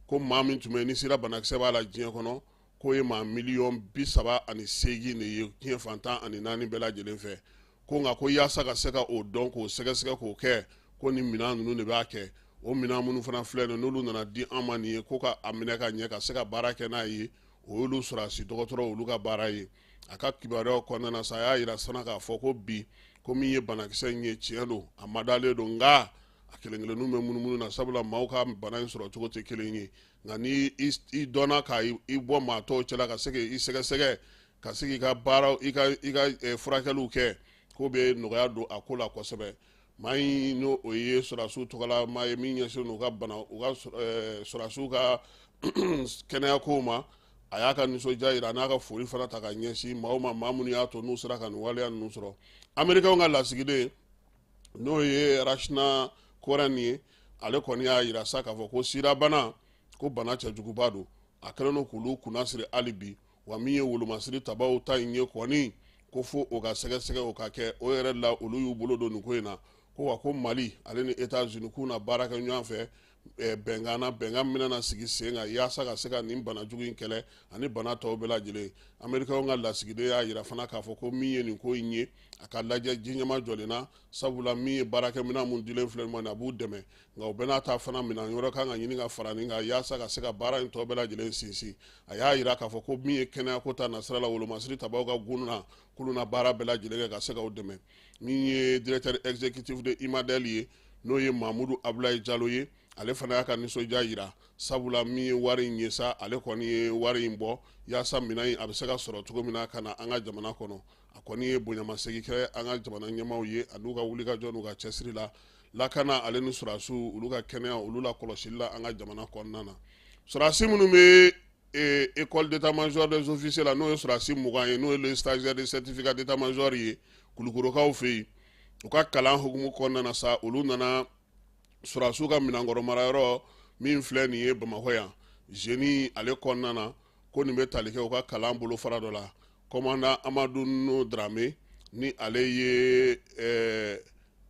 ko maa min tun bɛ ni sida banakisɛ b'a la diɲɛ kɔnɔ, k'o ye maa miliyɔn 38 de ye diɲɛ fan 14 bɛɛ lajɛlen fɛ. Ko nka ko yaasa ka se ka o dɔn, k'o sɛgɛsɛgɛ, k'o kɛ, ko nin minɛn ninnu de b'a kɛ. O minɛn minnu fana filɛ nin, n'olu nana di an ma nin ye, ko ka a minɛ ka ɲɛ ka se ka baara kɛ n'a ye, o y'olu sɔrɔdasi dɔgɔtɔrɔ olu ka baara ye. A ka kibaruyaw kɔnɔna na sa, a y'a yira sana k'a fɔ ko bi ko min ye banakisɛ in ye, tiɲɛ don, a madalen don, nka a kelen kelenninw bɛ munumunu na, sabula maaw ka bana in sɔrɔ cogo tɛ kelen ye. Nka ni i dɔnna ka i bɔ maa tɔw cɛla, ka se k'i sɛgɛsɛgɛ, ka se k'i ka baaraw, i ka furakɛliw kɛ, k'o bɛ nɔgɔya don a ko la kosɛbɛ. Maa in, n'o o ye sɔrɔdasiw tɔgɔla maa ye min ɲɛsinnen don u ka bana, u ka sɔrɔdasiw ka kɛnɛya kow ma, a y'a ka nisɔndiya yira n'a ka foli fana ta ka ɲɛsin maaw ma, maa minnu y'a to n'u sera ka nin waleya ninnu sɔrɔ. Amerikɛnw ka lasigiden, n'o ye Rachna Koren ye, ale kɔni y'a yira sa k'a fɔ ko sidabana, ko bana cɛjuguba don, a kɛlen don k'olu kunnasiri hali bi. Wa min ye wolomasiri tabaw ta in ye kɔni, ko fo o ka sɛgɛsɛgɛ, o ka kɛ. O yɛrɛ la, olu y'u bolo don nin ko in na. Ko wa ko Mali ale ni Etats-Unis k'u na baara kɛ ɲɔgɔn fɛ bɛnkan na, bɛnkan min bɛna sigi sen kan yaasa ka se ka nin bana jugu in kɛlɛ ani bana tɔw bɛɛ lajɛlen. Amerikɛnw ka lasigiden y'a yira fana k'a fɔ ko min ye nin ko in ye, a ka lajɛ ji ɲɛma jɔlen na, sabula min ye baarakɛminɛn mun dilen filɛ nin ma, a b'u dɛmɛ, nka o bɛɛ n'a ta fana, minɛn wɛrɛ kan ka ɲini ka fara nin kan yaasa ka se ka baara in tɔ bɛɛ lajɛlen sinsin. A y'a yira k'a fɔ ko min ye kɛnɛyako ta nasira la, wolomasiri tabaw ka gun na, k'olu na baara bɛɛ lajɛlen kɛ ka se k'aw dɛmɛ. Min ye directeur exécutif de Imadel ye, n'o ye Mamudu Abulayi Jalo ye, ale fana y'a ka nisɔndiya yira, sabula min ye wari in ye sa, ale kɔni ye wari in bɔ yaasa minɛn in a bɛ se ka sɔrɔ cogo min na ka na an ka jamana kɔnɔ. A kɔni ye bonyamasegin kɛ an ka jamana ɲɛmaaw ye an'u ka wulikajɔ n'u ka cɛsiri la lakana ale ni sɔrɔdasiw olu ka kɛnɛya, olu la kɔlɔsili la an ka jamana kɔnɔna na. Sɔrɔdasi minnu bɛ école d'état-major des officiers la, n'o ye sɔrɔdasi 20 ye, n'o ye les stagiaires de certificat d'état-major ye Kulukorokaw fɛ yen, u ka kalan hukumu kɔnɔna na sa, olu nana sɔrɔdasiw ka minɛnkɔrɔ marayɔrɔ min filɛ nin ye Bamakɔ yan, génie ale kɔnɔna na, ko nin bɛ tali kɛ u ka kalan bolofara dɔ la. Commandant Amadu No Dramé, ni ale ye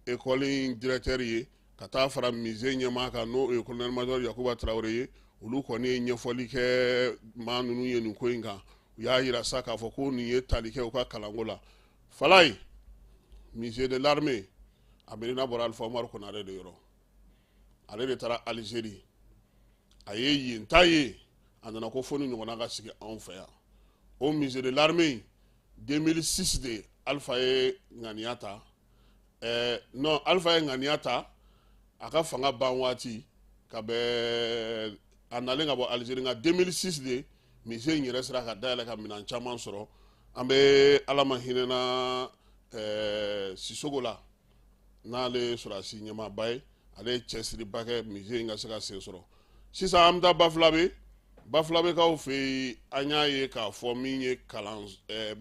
école in directeur ye, ka taa fara musée ɲɛmaa kan, n'o ye colonel major Yakuba Tarawele ye, olu kɔni ye ɲɛfɔli kɛ maa ninnu ye nin ko in kan. U y'a yira sa k'a fɔ ko nin ye tali kɛ u ka kalanko la. Falaye, musée de l'armée, a miirina bɔra Alifa Umaru Konare de yɔrɔ. Ale de taara Algérie, a ye yen ta ye, a nana ko fo ni ɲɔgɔnna ka sigi anw fɛ yan. O musée de l'armée, 2006 de Alifa ye ŋaniya ta, non, Alifa ye ŋaniya ta a ka fanga ban waati ka bɛn a nalen ka bɔ Algérie, nka 2006 de musée in yɛrɛ sera ka dayɛlɛ ka minɛn caman sɔrɔ. An bɛ Ala ma hinɛna Sisogo la, n'ale ye sɔrɔdasi ɲɛmaaba ye, ale ye cɛsiriba kɛ musée in ka se ka sen sɔrɔ. Sisan an bɛ taa Bafulabe, Bafulabekaw fɛ yen. An y'a ye k'a fɔ min ye kalan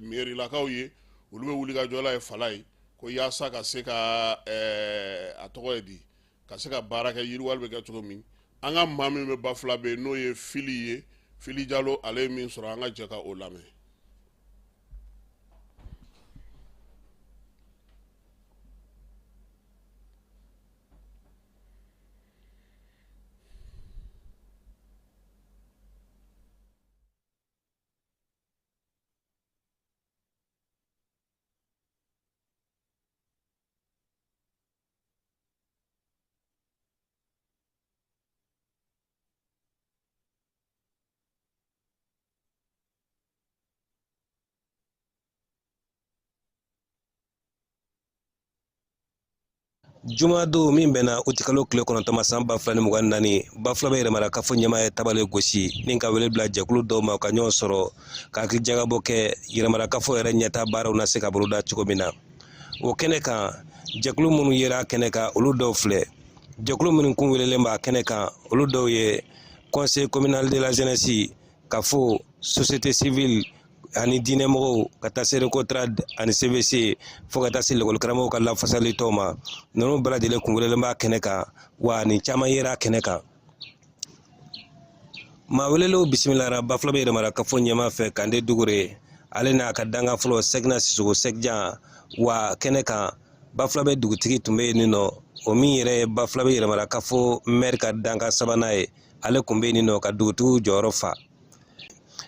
mairilakaw ye, olu bɛ wulikajɔ la ye Falaye, ko yaasa ka se ka a tɔgɔ ye di, ka se ka baara kɛ, yiriwali bɛ kɛ cogo min. An ka maa min bɛ Bafulabe, n'o ye Fili ye, Fili Jalo, ale ye min sɔrɔ, an ka jɛ ka o lamɛn. Jumadon min bɛnna utikalo tile 9 ma san 2024, Bafulabe yɛrɛmara kafo ɲɛmaa ye tabale gosi ni ka wele bila jɛkulu dɔw ma ka ɲɔgɔn sɔrɔ ka hakili jagabɔ kɛ yɛrɛmara kafo yɛrɛ ɲɛta baaraw na se ka boloda cogo min na. O kɛnɛ kan, jɛkulu minnu yera kɛnɛ kan, olu dɔw filɛ. Jɛkulu minnu kun welelen b'a kɛnɛ kan, olu dɔw ye conseil communal de la jeunesse, kafo, société civile. Ani diinɛmɔgɔw, ka taa se RECOTRAD ani CVC, fo ka taa se lekɔlikaramɔgɔw ka lafasali tɔw ma, ninnu bɛɛ lajɛlen kun welelen b'a kɛnɛ kan. Wa nin caman yera kɛnɛ kan. Maa welelenw bisimilara Bafulabe yɛrɛmara kafo ɲɛmaa fɛ, Kande Dugure, ale n'a ka dankan fɔlɔ Sɛkina Sisoko Sɛkijan. Wa kɛnɛ kan, Bafulabe dugutigi tun bɛ yen nɔ, o min yɛrɛ ye Bafulabe yɛrɛmara kafo mɛri ka dankan sabanan ye, ale tun bɛ yen nɔ ka dugutigiw jɔyɔrɔ fa.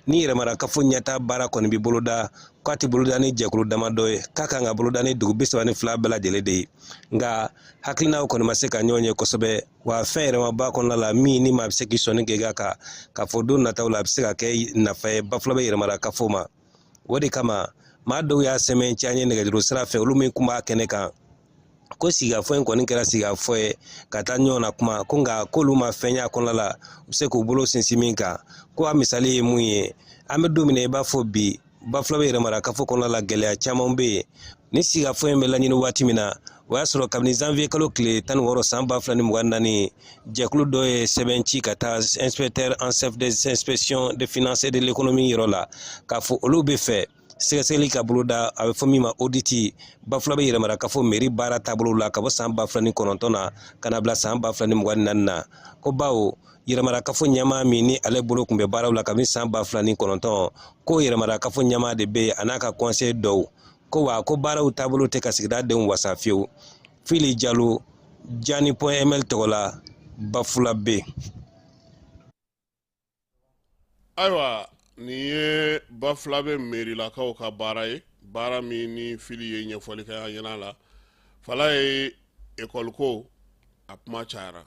Ni yɛrɛmara kafo ɲɛta baara kɔni bɛ boloda, k'a tɛ boloda ni jɛkulu damadɔ ye, k'a kan ka boloda ni dugu 32 bɛɛ lajɛlen de ye. Nka hakilinaw kɔni ma se ka ɲɔgɔn ye kosɛbɛ. Wa fɛn yɛrɛmaba kɔnɔna la, min ni maa bɛ se k'i sɔnni kɛ kan k'a fɔ don nataw la, a bɛ se ka kɛ nafa ye Bafulabe yɛrɛmara kafo ma. O de kama, maa dɔw y'a sɛmɛntiya an ye nɛgɛjuru sira fɛ, olu min kun b'a kɛnɛ kan, ko sigikafɔ in kɔni kɛra sigikafɔ ye ka taa ɲɔgɔn na kuma ko, nka k'olu ma fɛn y'a kɔnɔna la u bɛ se k'u bolo sinsin min kan. Ko a misali ye mun ye? An bɛ don min na i b'a fɔ bi, Bafulabe yɛrɛmara kafo kɔnɔna la, gɛlɛya caman bɛ yen. Ni sigikafɔ in bɛ laɲini waati min na, o y'a sɔrɔ kabini zanviye kalo tile 16 san 2024, jɛkulu dɔ ye sɛbɛn ci ka taa inspecteur en chef des inspections de finances et de l'économie yɔrɔ la, k'a fɔ olu bɛ fɛ sɛgɛsɛgɛli ka boloda, a bɛ fɔ min ma audit, Bafulabe yɛrɛmara kafo mairie baara taabolo la, ka bɔ san 2009 na ka na bila san 2024 na. Ko bawo yɛrɛmara kafo ɲɛmaa min ni ale bolo tun bɛ baaraw la kabini san 2009, ko yɛrɛmara kafo ɲɛmaa de bɛ yen, a n'a ka conseil dɔw, ko wa ko baaraw taabolo tɛ ka sigida denw wasa fiyewu. Fili Jalo, Jani.ml tɔgɔ la, Bafulabe. Ayiwa, nin ye Bafulabe mairilakaw ka baara ye, baara min ni Fili ye ɲɛfɔli kɛ an ɲɛna la. Fala ye ekɔli ko a kuma cayara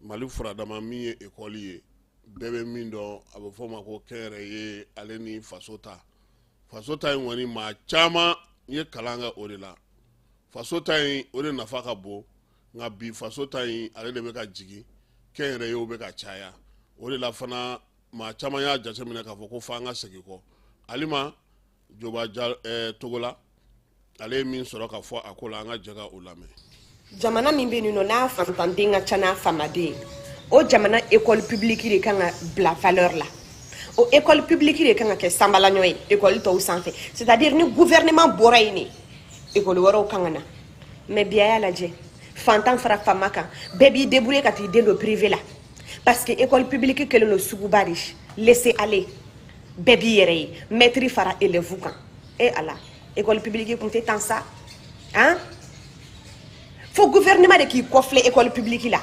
Mali furadama. Min ye ekɔli ye, bɛɛ bɛ min dɔn, a bɛ fɔ o ma ko kɛnyɛrɛye, ale ni faso ta. Faso ta in kɔni, maa caman ye kalan kɛ o de la. Faso ta in, o de nafa ka bon. Nka bi, faso ta in, ale de bɛ ka jigin, kɛnyɛrɛyew bɛ ka caya. O de la fana, maa caman y'a jateminɛ k'a fɔ ko f'an ka segin kɔ. Alima Joba Togola, ale ye min sɔrɔ ka fɔ a ko la, an ka jɛ ka o lamɛn. Jamana min bɛ yen nɔ, n'a fantanden ka ca n'a faamaden, o jamana école publique de kan ka bila valeur la. O école publique de kan ka kɛ sanbalaɲɔ ye école tɔw sanfɛ, c'est à dire ni gouvernement bɔra yen de, école wɛrɛw kan ka na. Mais bi, a y'a lajɛ, fantan fara faama kan, bɛɛ b'i débrouiller ka t'i den don privé la, parce que école publique kɛlen don suguba de, laisser aller, bɛɛ b'i yɛrɛ ye, maître fara élève kan. E ala, école publique kun tɛ tan sa, han. Fo gouvernement de k'i kɔfilɛ école publique la,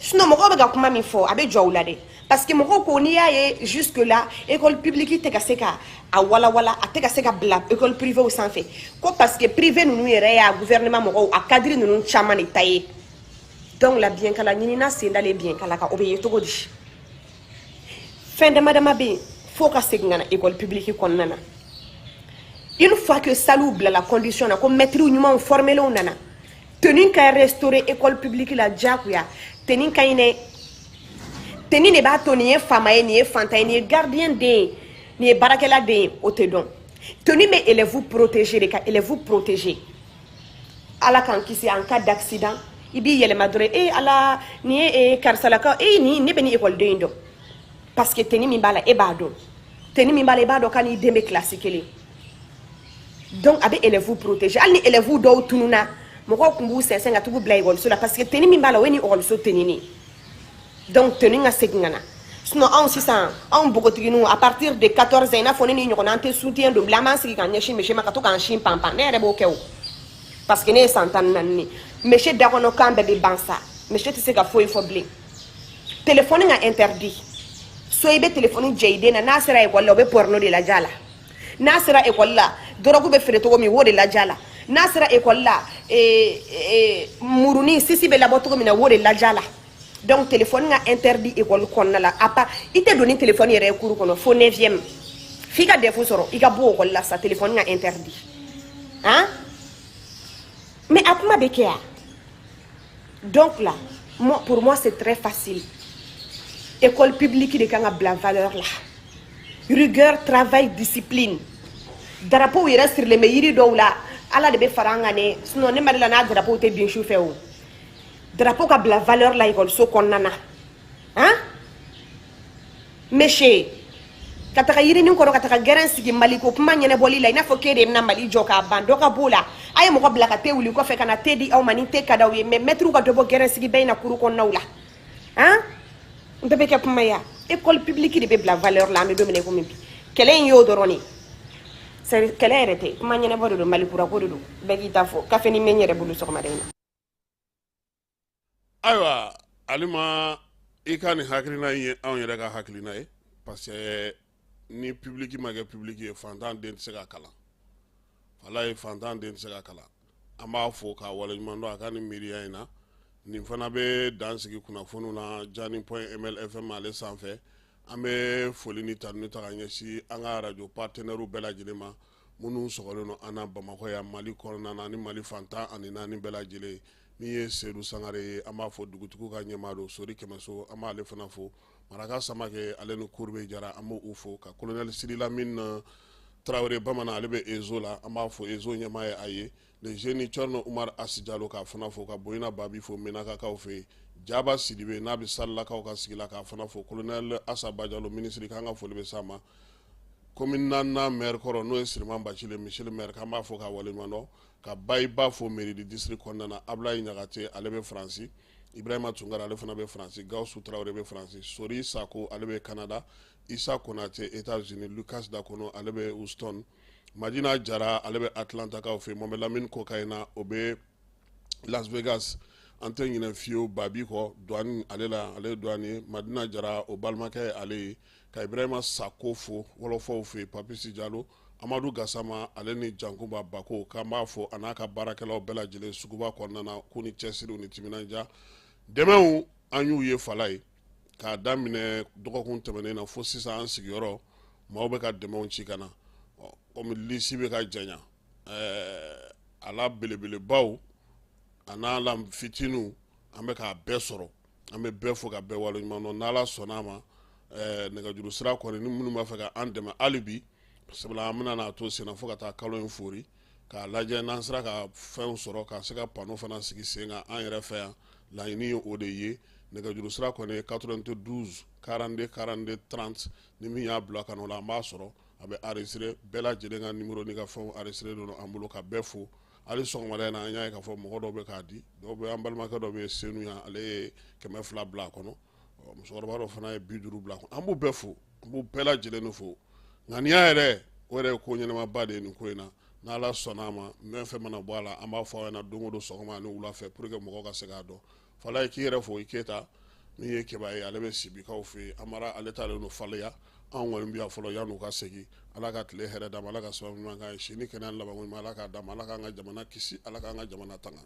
sinon mɔgɔw bɛ ka kuma min fɔ, a bɛ jɔ u la dɛ, parce que mɔgɔw ko n'i y'a ye jusque là école publique tɛ ka se ka a walawala, a tɛ ka se ka bila école privée sanfɛ, ko parce que privé ninnu yɛrɛ y'a gouvernement mɔgɔw a cadre ninnu caman de ta ye. Donc la biɲɛkala ɲinina sen dalen biɲɛkala kan, o bɛ ye cogo di? Fɛn dama dama bɛ yen fo ka segin ka na école publique kɔnɔna na. Une fois que sallew bilala condition na, ko maître ɲumanw formelenw nana, tenue ka restaurer école publique la diyagoya. Tenue ka ɲi dɛ, tenue de b'a to nin ye faama ye, nin ye fantan ye, nin ye gardien den ye, nin ye baarakɛla den ye, o tɛ dɔn. Tenue bɛ élève protéger de, ka élève protéger. Ala k'an kisi, en cas d'accident, i b'i yɛlɛma dɔrɔn, e ala, nin ye karisalakaw e, nin ne bɛ nin ekɔliden in dɔn, parce que tenue min b'a la, e b'a dɔn. Tenue min b'a la, i b'a dɔn k'a n'i den bɛ kilasi kelen. Donc a bɛ élève protéger. Hali ni élève dɔw tununa, mɔgɔw tun b'u sɛnsɛn ka t'u bila ekɔliso la, parce que tenue min b'a la, o ye ni ekɔliso tenue de ye. Donc tenue ka segin ka na. Sinon anw sisan, anw npogotigininw, à partir de 14 ans, i n'a fɔ ne ni ɲɔgɔnna, an tɛ soutien don bilen, an b'an sigi k'an ɲɛsin monsieur ma, ka to k'an sin pan pan. Ne yɛrɛ b'o kɛ o, parce que ne ye san 14 ye. Monsieur dakɔnɔ kan bɛɛ bɛ ban sa, monsieur tɛ se ka foyi fɔ bilen. Téléphone ka interdit so. I bɛ téléphone jɛ i den na, n'a sera école la, o bɛ porno de lajɛ a la. N'a sera école la, drogue bɛ feere cogo min, o de lajɛ a la. N'a sera école la, murunin sisi bɛ labɔ cogo min na, o de lajɛ a la. Donc téléphone ka interdit école kɔnɔna la. À part i tɛ don ni téléphone yɛrɛ ye cours kɔnɔ fo 9e, f'i ka DEF sɔrɔ, i ka bɔ école la sa. Téléphone ka interdit, hein. Mais a kuma bɛ kɛ ya. Donc là, moi, pour moi, c'est très facile. École publique de kan ka bila valeur la: rigueur, travail, discipline. Drapeau yɛrɛ sirilen bɛ yiri dɔw la, ala de bɛ fara an kan dɛ, sinon ne ma deli la n'a drapeau tɛ bin su fɛ. O drapeau ka bila valeur la ekɔliso kɔnɔna na, hein. Monsieur, Ka taga yirinin kɔrɔ, ka taga gɛrɛn sigi Maliko kuma ɲɛnabɔli la, i n'a fɔ k'e de bɛna Mali jɔ k'a ban. Dɔ ka b'o la. A ye mɔgɔ bila ka te wuli kɔfɛ ka na te di aw ma ni te ka d'aw ye. Mais mɛtiriw ka dɔ bɔ gɛrɛn sigi bɛɛ in na kuru kɔnɔnaw la. Han, n bɛɛ bɛ kɛ kuma ya. École publique de bɛ bila valeur la. An bɛ don min na i komi bi, kɛlɛ in y'o dɔrɔn de ye. Kɛlɛ yɛrɛ tɛ, kuma ɲɛnabɔ de don, Mali kura ko de don. Bɛɛ k'i ta fɔ. Kafe ni bɛ n yɛrɛ bolo sɔgɔmada in na. Ayiwa Alima, i ka nin hakilina in ye anw yɛrɛ ka hakilina ye, parce que ni public ma kɛ public ye, fantan den tɛ se ka kalan. Walayi, fantan den tɛ se ka kalan. An b'a fo k'a waleɲuman dɔn a ka nin miiriya in na. Nin fana bɛ dan sigi kunnafoniw na Jani.mlfm ale sanfɛ. An bɛ foli ni tanuni ta ka ɲɛsin an ka arajo partenaires bɛɛ lajɛlen ma, minnu sɔgɔlen don an na Bamakɔ yan, Mali kɔnɔna na ni Mali fan 14 bɛɛ lajɛlen. Min ye Seydou Sangare ye, an b'a fɔ, dugutigiw ka ɲɛmaa don. Sori Kɛmɛso, an b'ale fana fo. Maraka Samakɛ, ale ni Kurube Jara, an b'u fo. Ka colonel Sidi Lamine Tarawele bamanan, ale bɛ Ezo la, an b'a fo, Ezo ɲɛmaa ye a ye. Le jeune Thierno Umar Asi Jalo, k'a fana fo. Ka Boyina Babi fo Menakakaw fɛ yen. Jaba Sidibe n'a bɛ Salilakaw ka sigi la, k'a fana fo. Colonel Asa Bajalo, ministre, k'an ka foli bɛ s'a ma. Commune naaninan maire kɔrɔ, n'o ye Siriman Bacile, monsieur le maire, k'an b'a fo k'a waleɲuman dɔn. Ka Bayiba fo mairie du district kɔnɔna na. Abulayi Ɲagate, ale bɛ Faransi. Ibrahima Tunkara, ale fana bɛ Faransi. Gawusu Tarawele bɛ Faransi. Sori Sako, ale bɛ Canada. Isa Konate, États-Unis. Lucas Dakono, ale bɛ Houston. Madina Jara, ale bɛ Atlantakaw fɛ. Mohamed Lamine Kokayina, o bɛ Las Vegas. An tɛ ɲinɛ fiyewu Babi kɔ, douane ale la, ale ye douane ye. Madina Jara, o balimakɛ ye ale ye. Ka Ibrahima Sako fo wɔlɔfɔw fɛ yen. Papisi Jalo, Amadu Gasama, ale ni Jankuba Bako, k'an b'a fɔ a n'a ka baarakɛlaw bɛɛ lajɛlen suguba kɔnɔna na, k'u ni cɛsiriw ni timinandiya. Dɛmɛw, an y'u ye fala ye k'a daminɛ dɔgɔkun tɛmɛnen na fo sisan. An sigiyɔrɔ maaw bɛ ka dɛmɛw ci ka na. Komi lisi bɛ ka janya, a la belebelebaw a n'a la fitininw, an bɛ k'a bɛɛ sɔrɔ. An bɛ bɛɛ fo ka bɛɛ waleɲuman dɔn. N'Ala sɔnna a ma, nɛgɛjuru sira kɔni, ni minnu b'a fɛ ka an dɛmɛ hali bi, sabula an bɛna n'a to senna fo ka taa kalo in fori k'a lajɛ, n'an sera ka fɛnw sɔrɔ ka se ka panneau fana sigi sen kan an yɛrɛ fɛ yan, laɲini ye o de ye. Nɛgɛjuru sira kɔni ye 92 42 42 30. Ni min y'a bila ka na o la, an b'a sɔrɔ, a bɛ enregistré. Bɛɛ lajɛlen ka numéro n'i ka fɛnw enregistré don an bolo. Ka bɛɛ fo hali sɔgɔmada in na. An y'a ye k'a fɔ mɔgɔ dɔw bɛ k'a di. Dɔw bɛ, an balimakɛ dɔ bɛ Senu yan, ale ye 200 bila a kɔnɔ. Musokɔrɔba dɔ fana ye 50 bila a kɔnɔ. An b'u bɛɛ fo, an b'u bɛɛ lajɛlen fo. Ŋaniya yɛrɛ, o yɛrɛ ye ko ɲɛnamaba de ye nin ko in na. N'Ala sɔnna a ma, fɛn fɛn mana bɔ a la, an b'a fɔ aw ɲɛna don o don sɔgɔma ani wula fɛ, pour que mɔgɔw ka se k'a dɔn. Falaye, k'i yɛrɛ fo. I Keyita, min ye Keba ye, ale bɛ Sibikaw fɛ yen. Amara, ale taalen don Faleya. Anw kɔni bɛ yan fɔlɔ yan'u ka segin. Ala ka tile hɛrɛ d'an ma, Ala ka sababu ɲuman k'an ye. Si ni kɛnɛya ni labanko ɲuman, Ala k'a d'an ma. Ala k'an ka jamana kisi, Ala k'an ka jamana tanga.